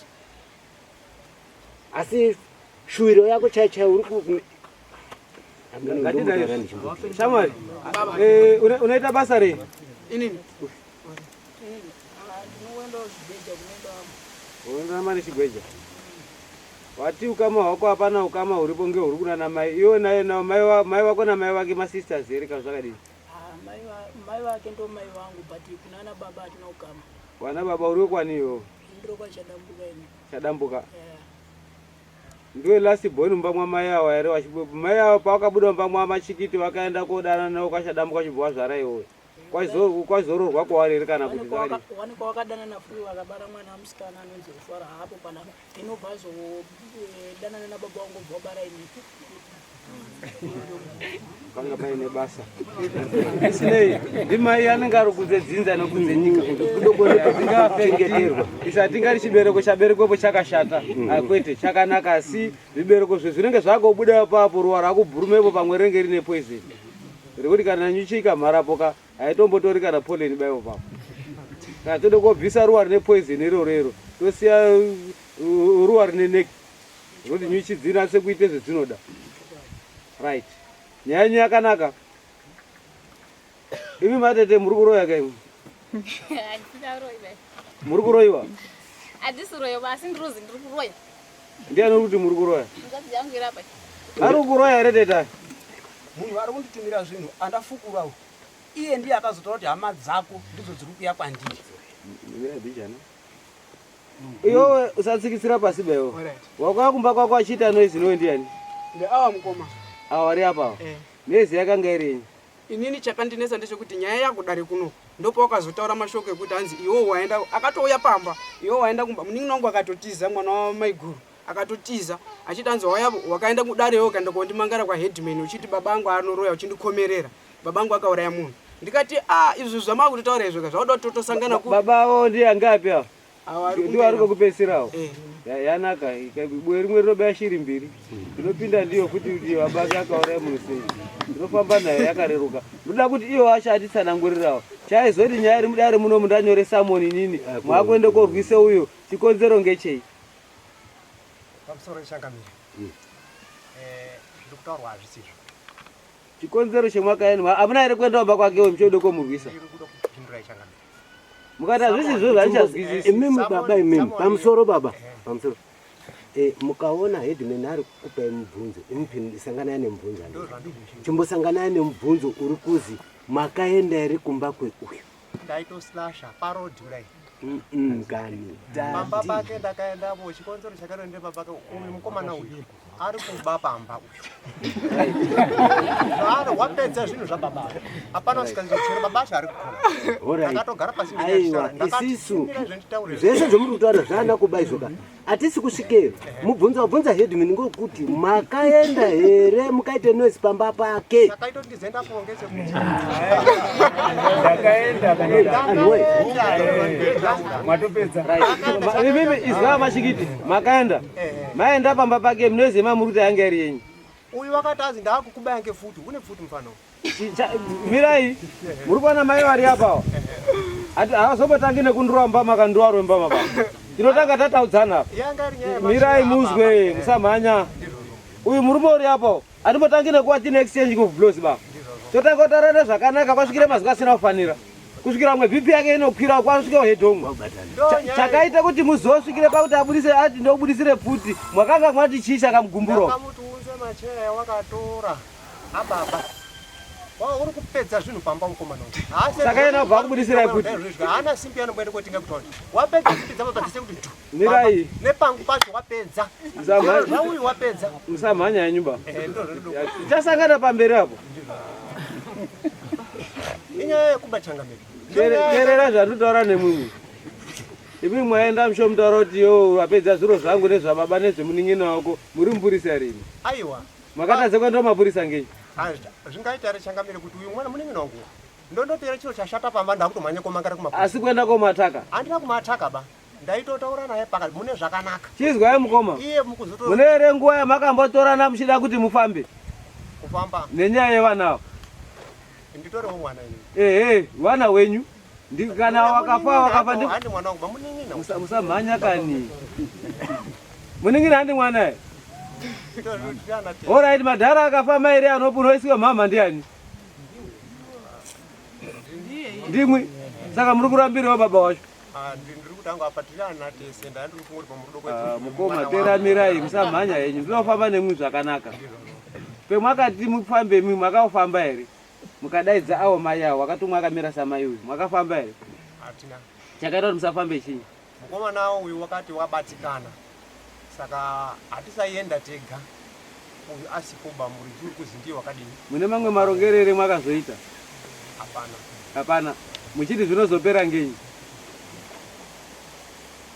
Asi shuwiro yako chaiyo chaiyo uri ku Shamwari, eh, unoita basa rei? Inini. Unoramba nechigweja. Wati ukama hwako hapana ukama huripo ngehuri kunana mai. Iwe naye na mai mai wako na mai wake masisters here kana zvakadini? Ah, mai vake ndo mai vangu but kunana baba hatina ukama. Wana baba uri kwani iwe? Ndiri kwa Chadambuka ini. Chadambuka. Yeah. Ndiwe last born mumba mwamai awa here wachibu mai awa pawakabuda mumba mwamachikiti wakaenda kodanana navo kwachadambuka chibva wazvara iwewe. Kwazororwa kwaari here kana kuti zvakadii? Wanikwa wakadanana futi vakabara mwana musikana anonzi Rufaro haapo panapa. Inobva azodanana eh, nababa wangu obva wabara ini. Panga paine basa. Isinei ndimai anenge ari kunze dzinza nokunze nyika. Zvingaafekterwa. Isati ngari chibereko chaberekwepo chakashata. Ah, kwete chakanaka asi zvibereko zve zvinenge zvakubuda papo ruwa rakubhurumepo pamwe rinenge rine poison. Rekuti kana nyuchi ikamharapo ka haitombotori kana pollen baiwo papo. Kana tode kobvisa ruwa rine poison iroro iro tosiya ruwa rine neck. Zvoti nyuchi dzinatse kuite zvedzinoda. Right. Nyaya yenyu yakanaka. Imi matete muri kuroya ka imi? Muri kuroyiwa? Handisi kuroyiwa asi ndiruzi ndiri kuroya. Ndiani uri kuti muri kuroya? Ari kuroya here teta? Munhu ari kunditumira zvinhu andafukura uyu. Iye ndiye akazotaura kuti hama dzako ndidzo dziri kuuya kwandiri. Iwewe usatsikitsira pasi bewo. Wakauya kumba kwako achiita noise nowe ndiani? Ndeawa mukoma. Awa wari apa awa. Eh. Noise yakanga iri yenyu. Inini chakandinetsa ndechekuti nyaya yakudare kuno ndopawakazotaura mashoko ekuti hanzi iwo waenda akatouya pamba iwo waenda kumba munin'ina wangu akatotiza mwana wamaiguru akatotiza achiti hanzi wauya wakaenda kudare iwe ukaenda kondimangara kwaheadman uchiti baba angu anoroya uchindikomerera baba angu akauraya munhu ndikati a ah, izvi zvamava kutotaura izvo ka zvauda kuti totosangana ku baba avo ndiye anga api avo ndiwo ari kwekupedzisirawo eh. Yanaka buwe rimwe rinobaya shiri mbiri ndinopinda ndiyo futi kuti baba ake akauraya munhu sei ndinofamba nayo yakareruka ndoda kuti iwo acho atitsanangurirawo chaizoti nyaya iri mudare muno mundanyore samoni inini mwakuende korwise uyo chikonzero ngechei pamusoro changamire eh, zviri kutaurwa hazvisizvo Chikonzero chemwakaendwa hamuna here kuenda kumba kwake uyu muchode komurwisa? Mukati hazvisi izvozvo handichazwisisi. Imimi baba imimi pamusoro baba pamusoro eh, mukaona headman ari kukupai mubvunzo imupin sanganai nemubvunzo chimbosanganai nemubvunzo uri kuzi makaenda here kumba kweuyu ndaitoslasha paroad kudai kani pamba pake ndakaendapo chikonzero chakatoende pamba pake uyu mukomana uyu ari kuba pamba uyu zvaari wapedza zvinhu zvababa hapana usikanzira baba acho ari kukona akatogara pasi aiwa isisu zvese zvomuri kutaura zvaana kuba izvoka Hatisi kusvikeyo. Mubvunzo wabvunza headman ngokuti makaenda here mukaite noise pamba pake. Ndakaenda matopedza. Imimi izwa mashikiti makaenda. Maenda pamba pake noise yemamuri kuti yanga iri yenyu. Uyu wakati azi ndakukubaya ngefuti, une pfuti mfano. Mirai, muri kuona mai vari apa ati havazobotangi nekundirova mbama kandirova rwembama pa tinotanga tataudzana apa. Mirai muzwe, musamhanya. Uyu murume uri apo atimbotangi nekuva tine exchange of blows ba. Totanga kutaurana zvakanaka kwasvikira mazwi asina kufanira. Kusvikira mwe BP yake inokwira kwasvika hedhongo. Chakaita kuti muzosvikire pakuti abudise ati ndobudisire pfuti mwakanga mwati chii chakamugumbura. Ndakamuti unze macheya wakatora. Ababa. Wa uri kupedza zvinhu pamba mukomana uyu. Haasi Saka yena abva akubudisirai pfuti. Haana simbi yanomboenda kotenga kutaura. Wapedza simbi dzababa dzese kuti dhu. Mirai. Nepangu pacho wapedza. Zvauyu wapedza. Musamhanya henyu ba. Eh, Tichasangana pamberi apo. Inyaya yekuba changamire. Teerera zvandinotaura nemumwe. Imi mwaenda muchomutaura kuti yo wapedza zviro zvangu nezvababa nezvemunin'ina wako muri mupurisa rini? Aiwa. Makatadza kuenda kumapurisa ngei? Zvingaita here changamire kuti uyu mwana munin'ina wangu ndondoteera chiro chashata pamba ndakutomhanya komangara kumapurisa. Asi kuenda komataka? Handina kumataka ba. Ndaitotaura naye pakati mune zvakanaka. Chizwai mukoma. Iye mukuzoto Mune here nguva yamakambotorana muchida kuti mufambe? Kufamba. Nenyaya yevana ava. Nditorewo mwana ini. Ehe, vana wenyu. Kana wakafa wakafa ndi handi mwana wangu bamunin'ina. Musamhanya kani. Munin'ina handi mwana here? Alright, madhara akafa mairi anopunoisiwa mhamha ndiani? Ndimwi. Saka muri kurambirawo baba wacho. Ah, ah, mukoma teramirai musamhanya henyu ndinofamba nemwi zvakanaka. Pemwakati mufambe mwi makafamba here? Mukadaidza awo mai awo wakatumwa akamira samai uyu mwakafamba here? Hatina. Chakaita kuti musafambe chinyi? Mukomana uyu wakati wabatikana saka hatisaienda tega uyu asipo ba muridzi uri kuzi ndiye wakadini. Mune mamwe marongero here mwakazoita? Hapana. Hapana. Muchiti zvinozopera ngenyi?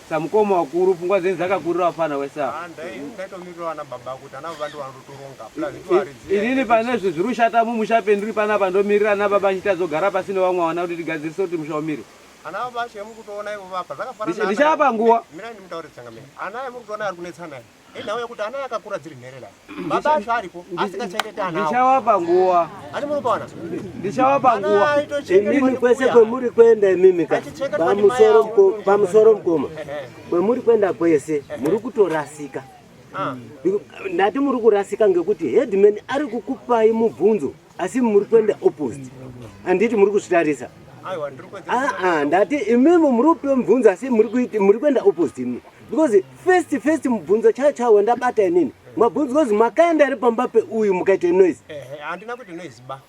Samukoma wakuru pfungwa dzenyu dzakakurira vafana wese ava. Ah, ndaitomirira vana baba kuti ana baba ndovanotoronga. Plus ndivaridzi. Inini pane zvi zviri kushata mumusha pendiri panapa ndomirira ana baba ndichitazogara pasi nevamwe vana kuti tigadzirise kuti musha umire. Ana baba acho emukutoona ivo vapa zvakafanana. Ndichapa nguva. Mirai ndimutaure changamire. Ana emukutoona ari kunetsana aya. Inhau yekuti ana akakura dziri nherera. Baba acho aripo asingachengeti ana. Ndichawapa nguva. Ani munopaona? Ndichawapa nguva. Imimi kwese kwemuri kuenda imimi ka. Pamusoro pamusoro mukoma. Kwemuri kuenda kwese muri kutorasika. Ah. Ndati muri kurasika ngekuti headman ari kukupai mubvunzo asi muri kuenda opposite. Handiti muri kuzvitarisa. Ah, ah, ndati imimi muri kupiwa mubvunzo asi muri kuenda opposite imimi. Because first first mubvunzo chayo chayo wandabata inini. Mabvunzo because makaenda ari pamba peuyu mukaita noise. Ehe, handina kuita noise ba.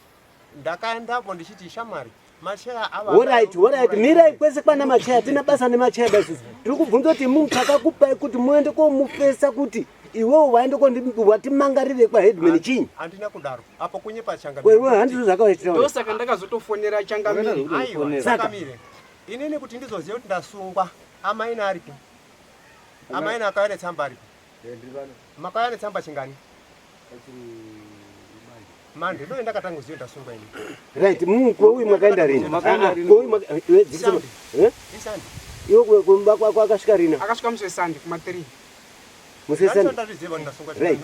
Ndakaendapo ndichiti shamwari macheya ava. Alright, alright, mirai kwese kwana macheya tina basa nemacheya basi. Tiri kubvunza kuti munhu takakupai kuti muende komufesa kuti iwewe waende kondi watimangarire kwa headman chinyi. Handina kudaro. Apo kunyepa changamire. Wewe handizvo zvakaitira. Ndosaka ndakazotofonera changamire. Aiwa, changamire. Inini kuti ndizoziva kuti ndasungwa amaina aripo. Amaina akauya netsamba aripo. Makauya netsamba chingani? Mande ndo ndakatanga kuziva ndasungwa ini. Right, mungu kwa uyu makaenda rini? Makaenda rini? Kwa uyu maka eh, dzikisema. Eh? Isande. Iwe kwa kumba kwako akasvika rini? Akasvika musi weSunday kuma 3. Musi weSunday. Ndazviziva ndasungwa. Right.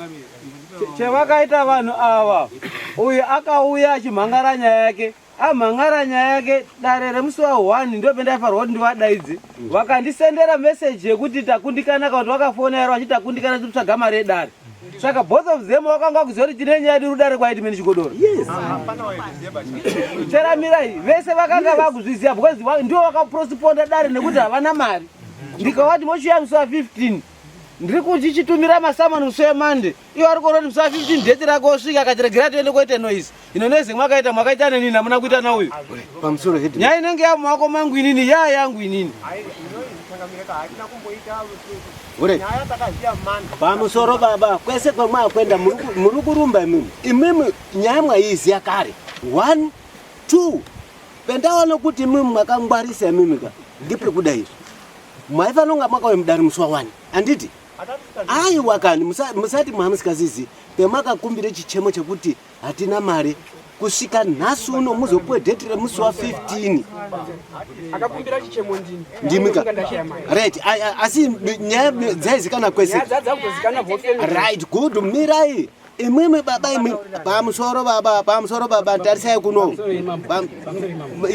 Chevakaita vanhu ava, uyu akauya achimhangara nyaya yake. Amhan'ara nyaya yake dare remusi wa 1 ndopendaifanirwa kuti ndivadaidze. Vakandisendera message yekuti takundikana kana kuti vakafona here vachiti takundikana tiri kutsvaga mari yedare. Saka both of them vakanga vakuziva kuti tine nyaya yedu rudare kwaHeadman Chigodora. Yes. Hapana waizviziva bacha. Teramirai vese vakanga vakuzviziva because ndivo vakaprosiponda dare nekuti havana mari. Ndikavati mochiuya musi wa 15 ndiri kuchichitumira masamani musi weMonday. Iwo ari kuona kuti musi wa 15 date rako osvika akati regera tiende koite noise. Ino noise mwakaita mwakaita neni hamuna kuita nauyu. Pamusoro head. Nyaya inenge yamumaoko mangu inini yaa yangu inini. Ure. Pamusoro baba kwese kwamwakwenda muri kurumba imimi. Imimi nyaya mwaiziya kare. 1 2 pendaona kuti imimi mwakangwarisa imimi ka ndepekuda izvi. Mwaifanira kunga mwakauya mudare musi wa 1 handiti? Aiwa kani musati mwamusikazizi pemakakumbira chichemo chekuti hatina mari kusvika nhasi uno muzopuwe dheti remusi wa 15 akakumbira chichemo ndini ndimika right asi nyaya dzaizikana kwese right good mirai imwimwi baba imwi pamusoro baba pamusoro baba tarisai kuno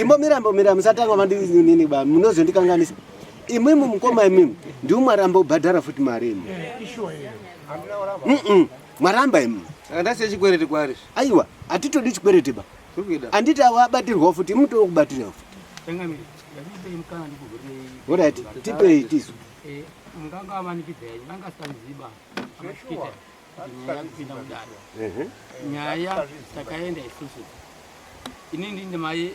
imbomira mbomira musatanga mandinini ba munozondikanganisa imwimwi mukoma imwimwi ndiwo mwaramba kubhadhara futi mari imwi mwaramba imwi saka ndasiye chikwereti kwaari aiwa hatitodi chikwereti ba handiti awo abatirwa futi imwi tokubatirwa futi orit tipei tisu eh, munganga amanikidza yenyu vanga asikamuziba amatikita nyaya kupinda mudare nyaya takaenda isusu ini ndine mai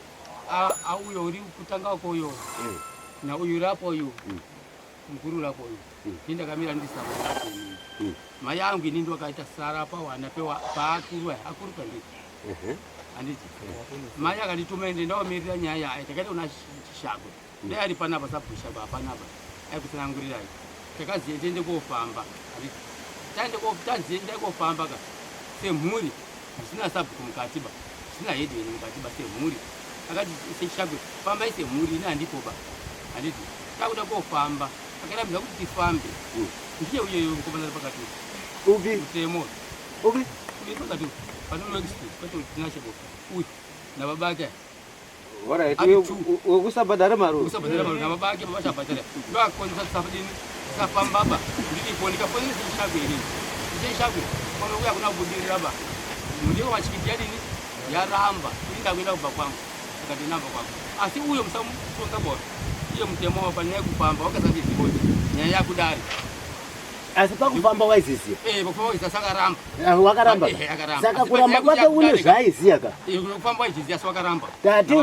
auyo uri kutanga uko uyo mm. na uyu rapo uyu mm. mukuru rapo uyu mm. ini ndakamira ndisama mai angu ini ndwakaita sara pawana pewa paakuru akuru kwandiri handiti mai akandituma ende ndaomirira nyaya yaye takaita kuna chishagwe dai ari panapa sabhushagwe hapanapa. aikutsanangurirai takazi tiende kofamba handiti taende tanzi endai kofamba ka semhuri zvisina sabhuku mukati ba zvisina headman mukati ba semhuri akati sechishagwe fambai semhuri ini handipo ba handiti takuda kofamba akarambidza kuti tifambe hmm. ndiye uyeyo mukomana ari pakati upi mutemo upi uye pakati panonext kwete tinashe bo uyu nababa ake Alright, wekusabhadhara mari wekusabhadhara mari nababa ake baba chabhadhara ndoakonzesa tisafadini tisafamba ba ndiripo ndikafonera sechishagwe inini sechishagwe pamwe kuya kuna kubudirira ba muriwo wachikiti yadini yaramba ini ndakuenda kubva kwangu saka ndinamba kwangu asi uyo musamutonga bora iye mutemo wapanyaya yekufamba wakasandiziva kuti nyaya yakudari asi pakufamba waiziziva eh, pakufamba waiziva saka aramba eh, wakaramba eh, akaramba saka kuramba kwake une zvaaiziva ka kufamba waiziziva asi wakaramba tati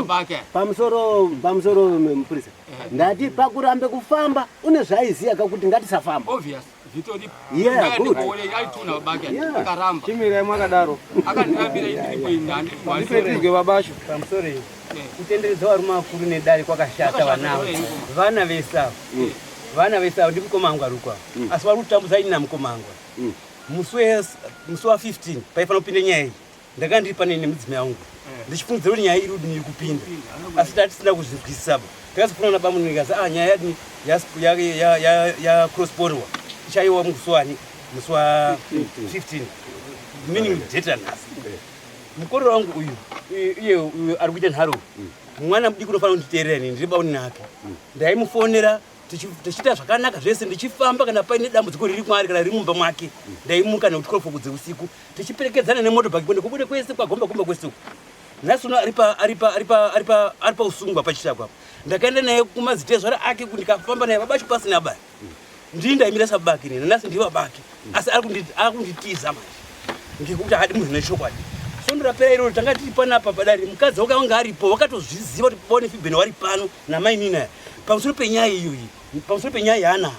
pamusoro pamusoro mupurisa ndati pakurambe kufamba une zvaaiziva ka kuti ngatisafamba obvious zvitoripo yeah good akaramba chimirai mwakadaro akandirambira indiripo ini handipetizwe babasho pamusoro iyi kutenderedza varume vakuru nedare kwakashata vanavo vana vese ava mm. Vana vese avo ndimukoma angu ariko avo mm. asi vari kutambudza ini namukoma angu mm. musi wa 15 paifanira kupinda nyaya iyi ndakanga ndiri pane nemudzimai wangu eh. ndichifungidzira kuti nyaya iri kudini iri kupinda asi tatisina kuzvinzwisisaba takazofunana nabamunini kazi ah nyaya yadini yacrossporiwa ichaiwa musi wani musi wa 15 meaning date ranhasi eh. mukororo wangu uyu iye uyu ari kuita nharo mm. mwana mudiki unofanira kunditeerera ini ndiri baunini ake ndaimufonera tichiita zvakanaka zvese ndichifamba kana paine dambudziko riri kwaari kana riri mumba mwake ndaimuka nekuti 12 dzeusiku tichiperekedzana nemotobhaki kuenda kubude kwese kwagomba gomba kwese uku nhasi uno ari pausungwa pachitako apo ndakaenda naye kumazitezvara ake ndikafamba naye babacho pasina baya ndii ndaimira sababake nini nhasi ndiye babake asi ari kunditiza manje ngekuti haadi munhu nechokwadi svondo rapera iroro tanga tiri panapa padare mukadzi wake wanga aripo wakatozviziva kuti bone fibheni wari pano namainini aya pamusoro penyaya iyoyi pamusoro penyaya yaana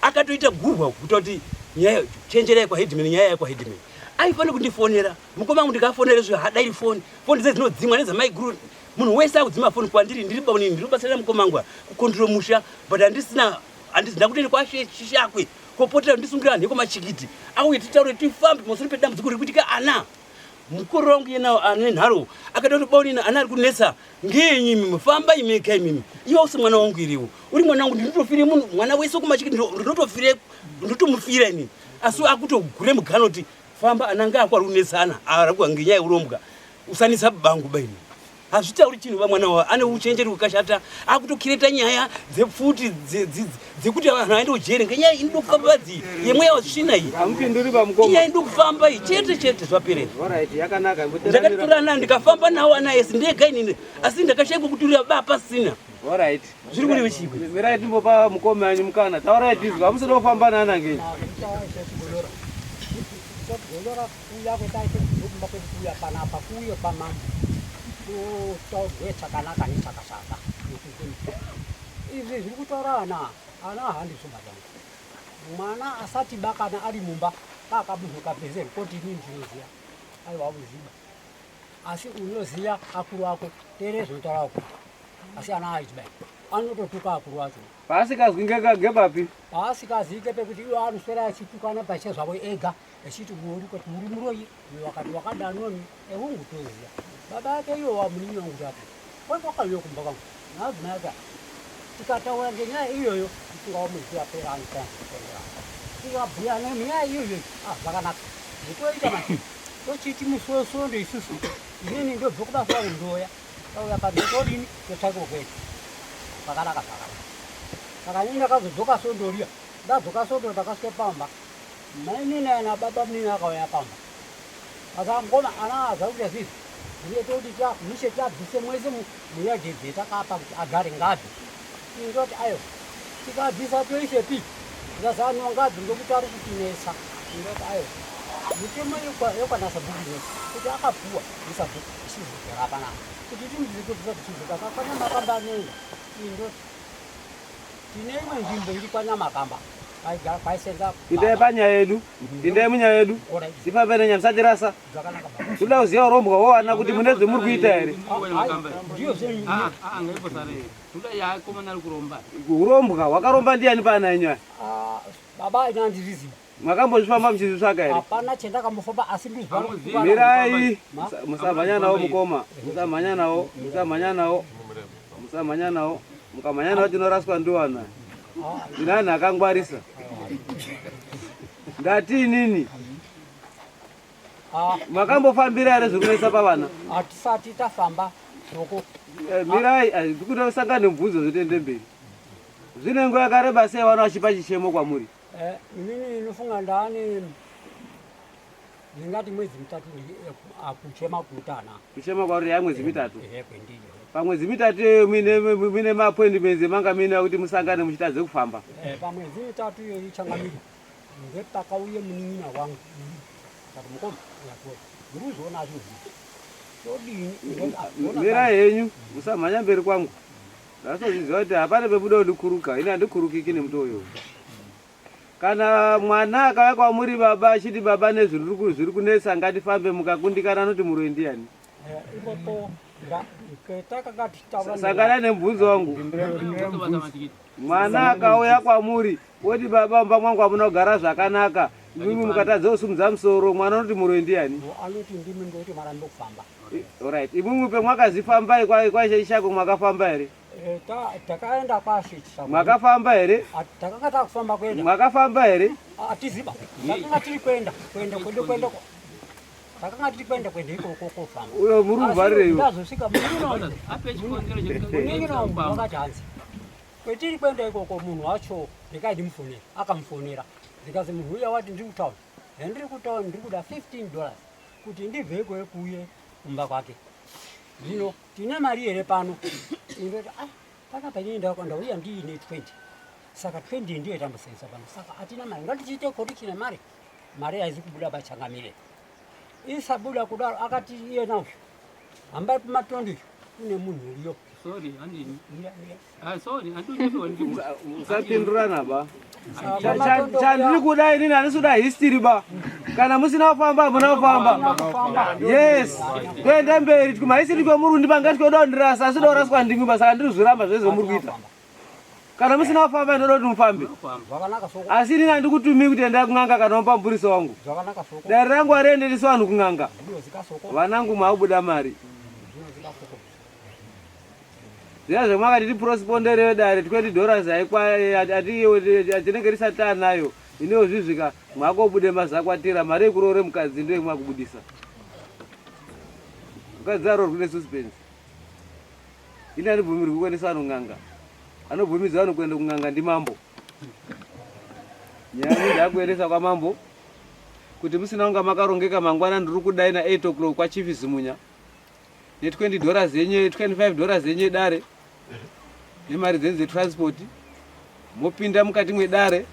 akatoita gurwa kuita kuti nyaya chenjerai kwaheadman nyaya yakwahedman aifanira kundifonera mukoma wangu ndikafonera izvo hadairi foni foni dze dzinodzimwa nedzamaiguru munhu wese akudzima foni kwandiri ndiri baunini ndiri kubatsira mukoma wangu kukondiro musha but handisina handizina kutoenda kwashishakwe kopotera ndisungira anhu yekwamachikiti auye titaure tifambe pamusoro pedambudziko riri kuitika ana mukuru wangu yena ane nharo akada kuti baunini ana ari kunetsa ngenyi imimi famba imika imimi iwe usi mwana wangu iriwo uri mwana wangu ndinotofire munhu mwana wese kumachiki ndinotofire ndinotomufira inini asi akutogure mugano kuti famba ananga ako ari kunetsana arakuwa ngenyaya yeurombwa usanetsa bangu baini hazvitauri chinhu vamwana wa ane uchenjeri hwakashata akutokireta nyaya dzepfuti dzekuti vanhu aende kujeri ngenyaya inoda kufamba vadzi yemweya wazvisvina iyi hamupinduri pamukoma inyaya inoda kufamba iyi chete chete zvaperera Alright, yakanaka ndakatorana ndikafamba nawo ana ese ndega inini asi ndakashaikwa kuturira ba pasina Alright. Zviri kureva chii? Mirai timbopa mukoma yanyu mukana. Taurai tizwe. Hamusina kufamba nana ngei. Chigolora kuuya kwetaita kumba kwedu kuuya panapa kuuye kwamambo totaurwe chakanaka nechakashata izvi zviri kutaura ana ana handizvo babangu mwana asati ba kana ari mumba kakamunhu kapeze koti ini ndinoziya aiwa uziba asi unoziya akuru ako tere zvinotaura akuru asi ana aiti bai anototuka akuru acho Paasikazwi ngepapi? Paasikazike pekuti iwo anoswera achitukana pache zvavo ega echiti uri kuti uri muroyi uyo wakati wakadanoni ehungu toziya baba ake iwo wamunin'i wangu kuti kwai kwakauya kumba kwangu naadzimai ake tikataura ngenyaya iyoyo tisingawa mwedzi yapera anokwanisa tikabhuya nenyaya iyoyo ah zvakanaka zvitoita manje tochiti musi wesondo isusu inini ndobva kubasa kwangu ndoya Tauya pano todini totsvake kuenda. Zvakanaka zvakanaka. Saka ini ndakazodzoka sondo riya. Ndadzoka sondo ndakasvika pamba. Mainini ana baba munini akauya pamba. Saka mukoma ana aza kuita zvizvi. Zvinoita kuti mishe tiabvise mwese muyadhi dzetakapa kuti agare ngabve. Ini ndoti ayo tikabvisa toisepi? Ndikazanwa ngabve ngekuti ari kutinetsa. Ndoti ayo mitemo yekwanasabhuku kuti akapuwa ndisabhuku tichizogara panapa kuti timuzikubvisa tichizoka kakwanyamakamba anoenda indoti tine imwe nzvimbo iri kwanyamakamba. Aigara kwaisenza. Indai panyaya yedu, indai munyaya yedu, tifambe nenyaya musatirasa. Toda kuziva urombwa hwowana kuti mune zvemuri kuita here. Urombwa hwakaromba ndiyani paana yenyu aya? Ah, baba ina ndiriziva. Makambozvifamba muchizvitsvaka here? Hapana chendakambofamba asi ndizwa. Mirai, musamhanya nawo mukoma, musamhanya nawo, musamhanya nawo, musamhanya nawo. Mukamhanya nawo tinoraswa ndiwana. Ndine anhu akangwarisa. Ndati inini. Ah. Makambofambira here zviri kunetsa pavana? Hatisati tafamba soko. Eh, mirai, eh, ndikuda kusangana nemubvunzo zvotende mberi. Zvine nguva yakareba sei vana vachipa chichemo kwamuri? Eh, inini inofunga ndani ndingati mwedzi mitatu akuchema kutana. Kuchema kwauri ya mwedzi mitatu. Pamwedzi mitatu iyoyo muine muine maappointments emanga muine kuti musangane muchitadze kufamba. Eh, pamwedzi mitatu iyoyo changamire ngepakauye munin'ina wangu akati mukoma yakuwe ndiri kuzviona achizii todini Mirai henyu musamhanya mberi kwangu. Ndasozviziva kuti hapana pebuda kundikuruka ini handikurukiki nemutoo uyoyo. Kana mwana akauya kwamuri baba achiti baba nezviri zviri kunetsa ngatifambe mukakundikana anoti muroyi ndiyani? Sangana nemubvunzo wangu. Mwana akauya kwamuri woti baba mumba mwangu hamuna kugara zvakanaka imimi mukatadza kusimudza musoro mwana anoti muroyi ndiyani? Anoti ndimi ndoti marambe kufamba. Alright. Imwimwi pemwakazi fambai kwa kwaishaishako mwakafamba here? Eh, takaenda kwashi Mwakafamba here? Takanga takufamba kuenda. Mwakafamba here? Atiziba. Takanga tiri kuenda, kuenda kuenda kuenda. Takanga tiri kuenda kuenda ikoko kofamba. Uyo muri kuvharirei? Ndazosvika munin'ina wangu wakati hanzi. Kwetiri kuenda ikoko munhu wacho rekai ndimufonere. Akamufonera. Zikazi munhu uya wati ndiri kutaura. Ndiri kutaura ndiri kuda 15 dollars. kuti ndibve ikoyo kuuye kumba kwake zvino tine mari here pano indoti ah panapa inini ndauya ndiine 20 saka 20 ndiyo yatambosenzesa pano saka hatina mari ngatichiite correction yemari mari haizi kubuda pachangamire isabuda kudaro akati iyena uyu hambai kumatondo kune munhu uriyo sorry handini ah, sorry usapindurana ba chandiri kuda inini handisi kuda history ba kana musina kufamba hamuna kufamba yes toenda mberi kumahisiri kwemuri kundipa ngati koda kundirasa asi da kuraswa ndimwi ba saka ndiri zviramba zvese zvamuri kuita kana musina kufamba ndinoda kuti mufambe asi inini handikutumii kuti endai kun'anga kana mupa mupurisa wangu dare rangu harienderisi vanhu kun'anga vanangu maakubuda mari zviya zvemakati tiprosipondere vedare 20 dollars tinenge risati taanayo iniwo zvizvika mwakobude mazakwatira mari yekuroore mukadzi ndoye mwakubudisa mukadzi aroorwi nesuspense Ini andibvumirwi kuendesa vanhu kun'anga. Anobvumidza vanhu kuenda kun'anga ndimambo. Nyaya yangu ndakuendesa kwamambo kuti musina kunga makarongeka mangwana ndiri kudai na 8 o'clock kwachief Zimunya ne 20 dollars yenyu 25 dollars yenyu yedare nemari dzenyu dzetransport mopinda mukati mwedare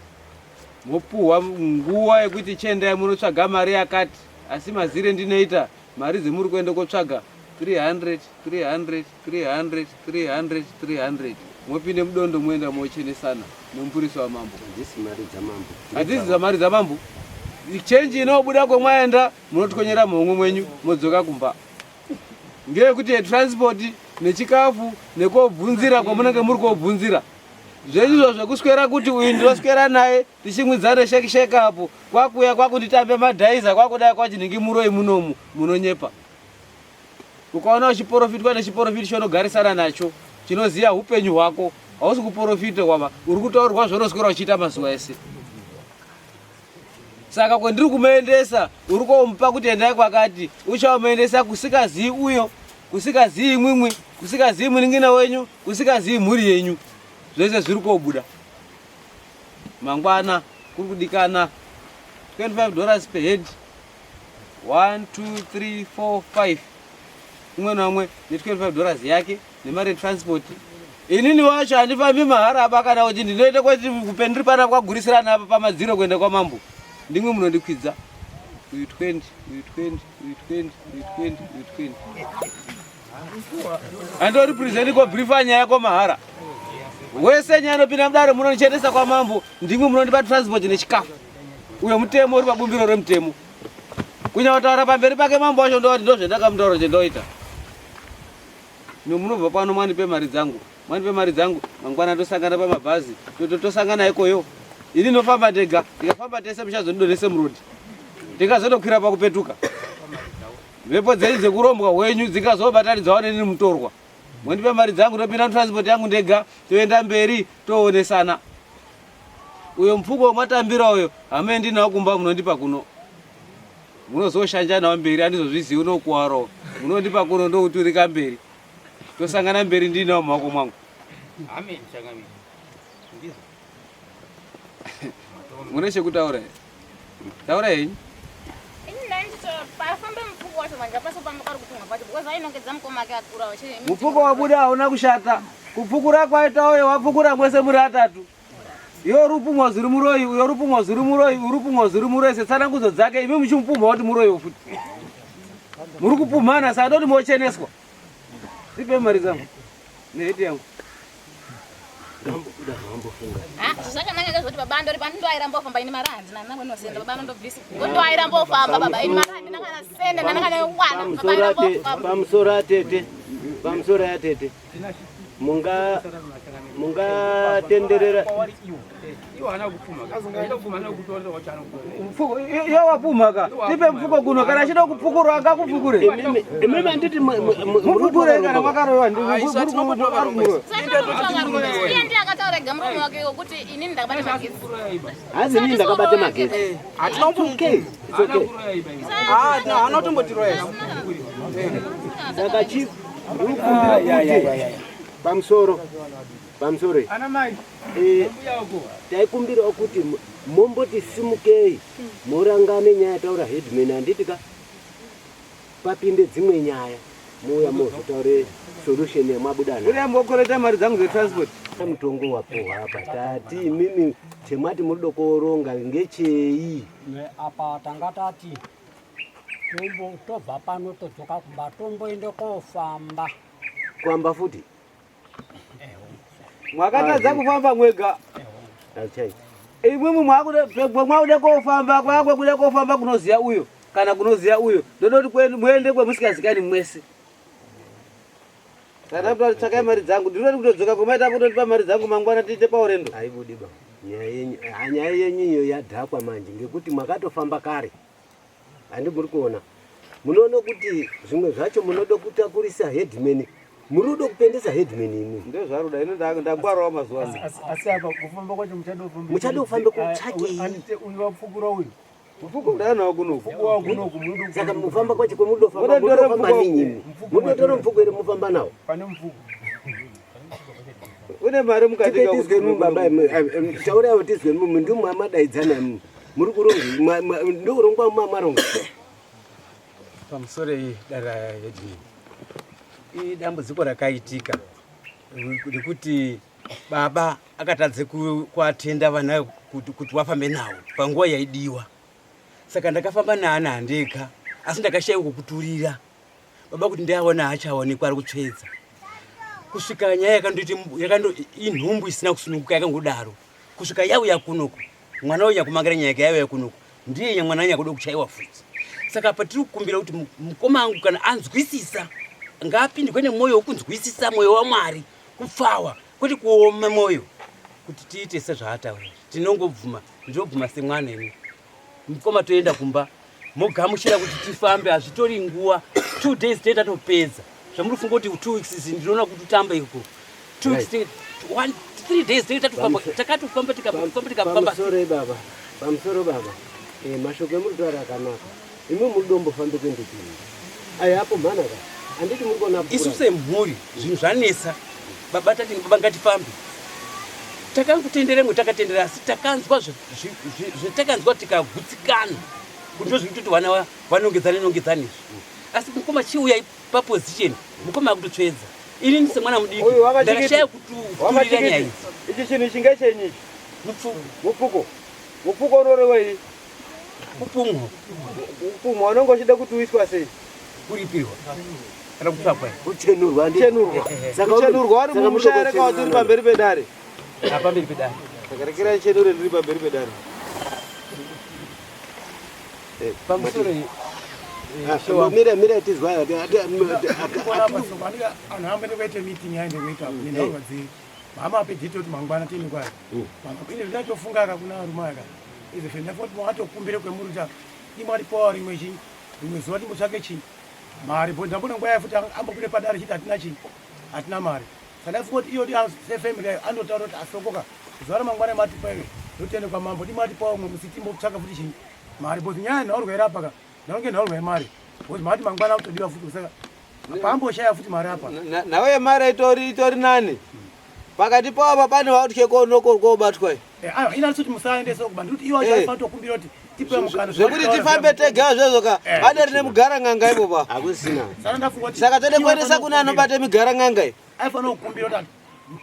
mopuhwa nguva yekuti chiendai munotsvaga mari yakati asi mazire ndinoita Mari dzemuri kuenda kotsvaga 300 300 300 300 300 mopinde mudondo moenda mochenesana nemupurisa wamambo. Hadzisi mari dzamambo. Hadzisi dzamari dzamambo. Chenji inobuda kwemwaenda munotkonyera muhomwe mwenyu modzoka kumba. Ngeyekuti transport nechikafu nekobvunzira kwamunenge muri kobvunzira. Zvezvizvo zvekuswera kuti uyu ndinoswera naye tichimwidzane sheki sheki apo kwakuya kwakunditambe madhaiza kwakudai kwachinhingi muroi munomu munonyepa ukaona uchiporofitwa nechiporofiti chonogarisana nacho chinoziva upenyu hwako hausi kuporofita kwava uri kutaurirwa zvaunoswera uchiita mazuva ese saka kwendiri kumuendesa uri komupa kuti endai kwakati uchamuendesa kusikazii uyo kusikazii imwimwi kusikazii munin'ina wenyu kusikazii mhuri yenyu zvese zviri kobuda mangwana kuri kudikana 25 dollars per head 1 2 3 4 5 umwe naumwe ne25 dollars yake nemari yetransport inini wacho handifambi mahara apa kana kuti ndinoita kwati kupendiri pana kwagurisirana apa pamadziro kuenda kwamambo ndimwe munondikwidza uyu 20 uyu 20 uyu 20 uyu 20 uyu 20 andori present ko briefa nyaya ko mahara. Wese nyaya inopinda mudare munondichenesa kwamambo, ndimwi munondipa transport nechikafu. Uyo mutemo uri pabumbiro remutemo. Kunyataura pamberi pake mambo wacho ndowati ndozvendakamutaura chendoita. No munobva pano mwandipe mari dzangu. Mwandipe mari dzangu mangwana tosangana pamabhazi. Tosangana ikoyo. Ini ndofamba ndega, ndikafamba tese muchazondidonhese muroad. Ndingazotokwira pakupetuka. Mhepo dzenyu dzekurombwa hwenyu dzingazobatanidzwawo neni mutorwa. Mondipe mari dzangu ndopinda mutransport yangu ndega toenda mberi toonesana. Uyo mupfuko wamatambira uyo hamuendi nawo kumba munondipa kuno. Munozoshanja nawo mberi andizozvizivi unokuwarawo. Munondipa kuno ndouturika mberi. Tosangana mberi ndinawo mumaoko mwangu. Amen changamire. Ndizvo. Mune chekutaura here? Taura henyu. Mupfuko wabuda hauna kushata. Kupfukura kwaita uyo wapfukura mwese muri atatu. Iwe uri kupumhwa zuri muroyi, uyo uri kupumhwa zuri muroyi, uri kupumhwa zuri muroyi setsanangudzo dzake imi muchimupumha kuti muroyi futi. Muri kupumhana saka ndoti mocheneswa. Ndipe mari dzangu neheti yangu. Ah, zvakanaka ngezvekuti baba andori pano ndoairamba ofamba ini mari handina handina kwenosenda baba anondobvisa ndoairamba ofamba baba ini mari handina kana senda ndana kana wana baba airamba ofamba Pamusoro atete, pamusoro atete. Munga mungatenderera Iye wapumha ka tipe mupfuko kuno kana achida kupfukurwa ngakupfukure. Imimi handiti mupfukure kana makaroiwa iye ndiye akataura ega muromo wake wekuti inini ndakabata magetsi Hanzi inini ndakabata magetsi. Hatina Okay, it's okay. Haana kutombotiroya. Saka chief ndikukumbira kuti pamusoro pamusoro eh, taikumbirawo kuti momboti simukei morangane nyaya yataura headman handiti ka papinde dzimwe nyaya mouya mozotaure solution yamabuda nayo. Uya mbokoreta mari dzangu dzetransport. Mutongo wapuhwa apa tati imimi chemati muri koronga ngechei? Apa tanga tati tombo tobva pano todzoka kumba tomboende kofamba. Kuamba futi? Mwakatadza kufamba mwega. Imwimwi mwakuda kofamba kwakwe kuda kofamba kunoziya uyo kana kunoziya uyo ndoda kuti muende kwemusikazikani mwese. Kana kuti tsvakai mari dzangu ndinoti kutodzoka kwemaita kutondipa mari dzangu mangwana tiite paurendo. Haibudi ba. Nyaya yenyu nyaya yenyu iyo yadhakwa manje ngekuti makatofamba kare. Handi muri kuona. Munoona kuti zvimwe zvacho munoda kutakurisa headman. Muri kuda kupendesa headman imi. Ndozvaruda ino ndangwarawo mazuva ano. Asi apa kufamba kwacho muchada kufamba. Muchada kufamba kutsvakei? Andite uyu wapfukura uyu. Mupfuko ndanawo kunoku. Mupfuko wangu kunoku munoda Saka mufamba kwacho kwemunoda kufamba munoda kufamba ninyi imi. Munotora mupfuko here mufamba nawo? Pane mupfuko. Une mari mukati Tipe tizwe mu baba taurai tizwe mu ndimwe amadaidzana imi. Muri kuronga ndokurongwa mamaronga. Pamusoro iyi dara yedini. Idambudziko rakaitika rekuti baba akatadze kuatenda vana kuti wafambe nawo panguva yaidiwa. Saka ndakafamba naana handega asi ndakashaiwa kukuturira. Baba kuti ndiaona achaonekwa ari kutsvedza. Kusvika nyaya yakandoiti yakando inhumbu isina kusununguka yakangodaro. Kusvika yauya kunoku mwana uyu nyakumangira nyaya yake yauya kunoku ndiye mwana nyakuda kuchaiwa futi. Saka apa tiri kukumbira kuti mukoma angu kana anzwisisa ngaapindwe nemwoyo wekunzwisisa mwoyo waMwari kupfawa kwete kuoma mwoyo kuti tiite sezvaataura. Tinongobvuma ndinobvuma semwana ini. Mukoma toenda kumba mogamuchira kuti tifambe hazvitori nguva 2 days tee tatopedza zvamuri kufunga kuti 2 weeks izi ndinoona kuti tamba iko 2 weeks tee 1 3 days tee tatofamba takatofamba tikafamba tikafamba Pamusoro baba, pamusoro baba. Eh, mashoko emuri kutaura akanaka. Imi muri dombofambe kuende kupi? Ayo apo mhana ka. Handiti muri kuona isu semhuri zvinhu zvanetsa baba tati baba ngatifambe takangotenderemwe takatendera asi takanzwa zvatakanzwa tikagutsikana kuti ndozviri kutoti vana vanongedzane nongedzane izvi asi mukoma chiuya paposition mukoma akutotsvedza inini semwana mudiki ndakashaya kuturira nyaya idzi ichi chinhu ichi ngechenyi ichi mupfuko mupfuko mupfuko unorevei kupumhwa kupumhwa unenge uchida kuti uiswa sei kuripirwa kana kutsvakwa kuchenurwa kuchenurwa kuchenurwa wari mumusha here kana kuti uri pamberi pedare. Pamberi pedare. Saka rekerai chenure ndiri pamberi pedare. Pamusoro Mira mira tizwa anhu amboende kuite meeting yaende kuita nenhaurwa dziri mama ape date kuti mangwana tiende kwayo. Ine ndatofunga ka kuna arume aka izvo ndafunga kuti matokumbire kwemuri kuti imwari powa rimwe chii rimwe zuva timbotsvake chii mari bo ndambona nguva yafuti ambobude padare chiti hatina chii hatina mari saka ndafunga kuti iyo sefamily yayo andotaura kuti asokoka zuva ramangwana matipa iwe ndotende kwamambo dimatipawo umwe musi timbotsvaka futi chii mari bcause nyaya nhaurwa irapa ka ndaunge nhaurwa yemari bcause mati mangwana akutodiwa futi saka pamboshaya futi mari apa. Nhau yemari itori itori nani pakati pavo apa pane vautye kobatwa Aiwa ina kuti musaendese kuba ndikuti iwo acho aifanira kutokumbira kuti tipe mukana zvekuti tifambe tega zvezvo ka ade rine mugara n'anga ipo pa hakusina. Saka ndafunga kuti Saka tode kuendesa kune anobata migara n'anga iyi. Aifanira kukumbira kuti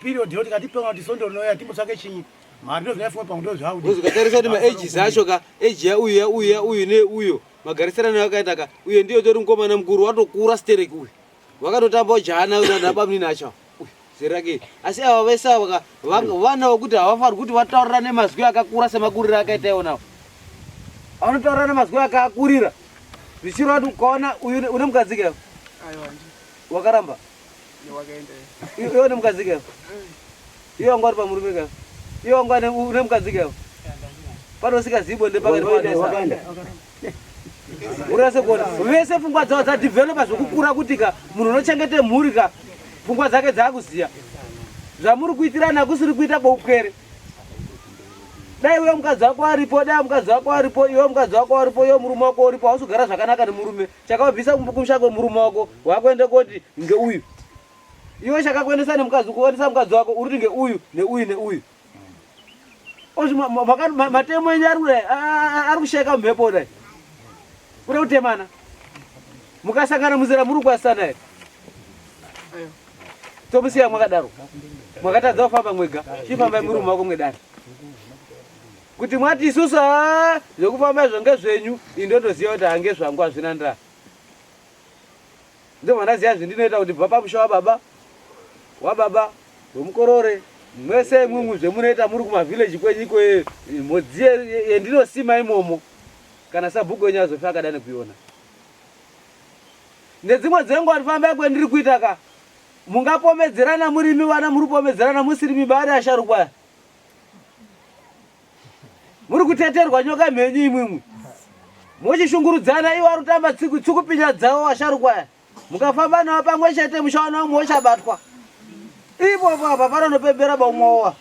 period yoti katipe kuti sondo rinouya timbotsvake chinyi mari ndozvaifunga pamwe ndozvaudi. Ukatarisa kuti maages acho ka age yauyu yauyu yauyu neuyo magarisirano akaita ka uyo ndiyo tori mukomana mukuru watokura stereki uyu wakatotamba ujana nabamunini acho uyu zera rake iri. Asi ava vese ava ka vana vokuti havafaniri kuti vataurira nemazwi akakura semakuriro akaita iwonawo vanotaurira nemazwi akakurira zvichireva kuti ukaona uyu une mukadzi ke wakaramba iwe une mukadzi ke iwe wanga uri pamurume ke iwe wanga une mukadzi ke pane usikazivi bonde pakati painesa urase kuona vese pfungwa dzavo dzadevelopa zvekukura kuti ka munhu unochengete mhuri ka pfungwa dzake dzaakuziya zvamuri kuitirana kusiri kuita kwoupwere. Dai iwe mukadzi wako aripo, dai mukadzi wako aripo, iwe mukadzi wako aripo, iwe murume wako uripo, hausi kugara zvakanaka nemurume. Chakabvisa kumusha kwemurume wako, wakuenda koti ngeuyu. Iwe chakakuendesa nemukadzi, kuendesa mukadzi wako, uri kuti ngeuyu, neuyu, neuyu. Ozvi matemo enyu ari kudai, ari kusheka mumhepo kudai. Kuda kutemana. Mukasangana munzira muri kukwazisana here? Tomusiya mwakadaro. Mwakatadza kufamba mwega, chifambai murume wako mwedare. Kuti mwati isusu haa zvekufamba izvo ngezvenyu, ini ndotoziva kuti haa ngezvangu hazvina ndaa. Ndobva ndaziva zvindinoita kuti bva pamusha wababa, wababa, wemukorore, mwese imwimwi zvemunoita muri kumavillage kwenyu ikweyo, mhodzi yendinosima imomo, kana sabhuku wenyu azofa akada nekuiona. Nedzimwe dzenguva ndifambai kwendiri kuita ka, mungapomedzerana murimi vana muri kupomedzerana musiri mibari asharukwa aya. Muri kuteterwa nyoka mhenyu imwimwi. Mochishungurudzana iwo ari kutamba tsukupinya dzawo asharukwa aya. Mukafamba nawo pamwe chete muchaona umwe uchabatwa. Ipopo apa panonopembera baumwowa.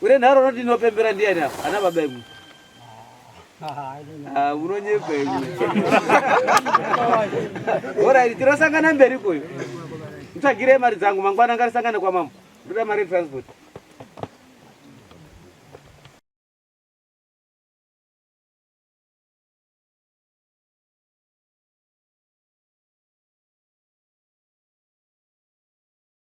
Une nharo unoti inopembera ndiyani apa? Ana baba imwe. Ah, unonyepa imwe. Alright, tinosangana mberi koyo. Mutsvagirei mari dzangu mangwana ngarisangane kwamambo. Ndoda mari yetransport.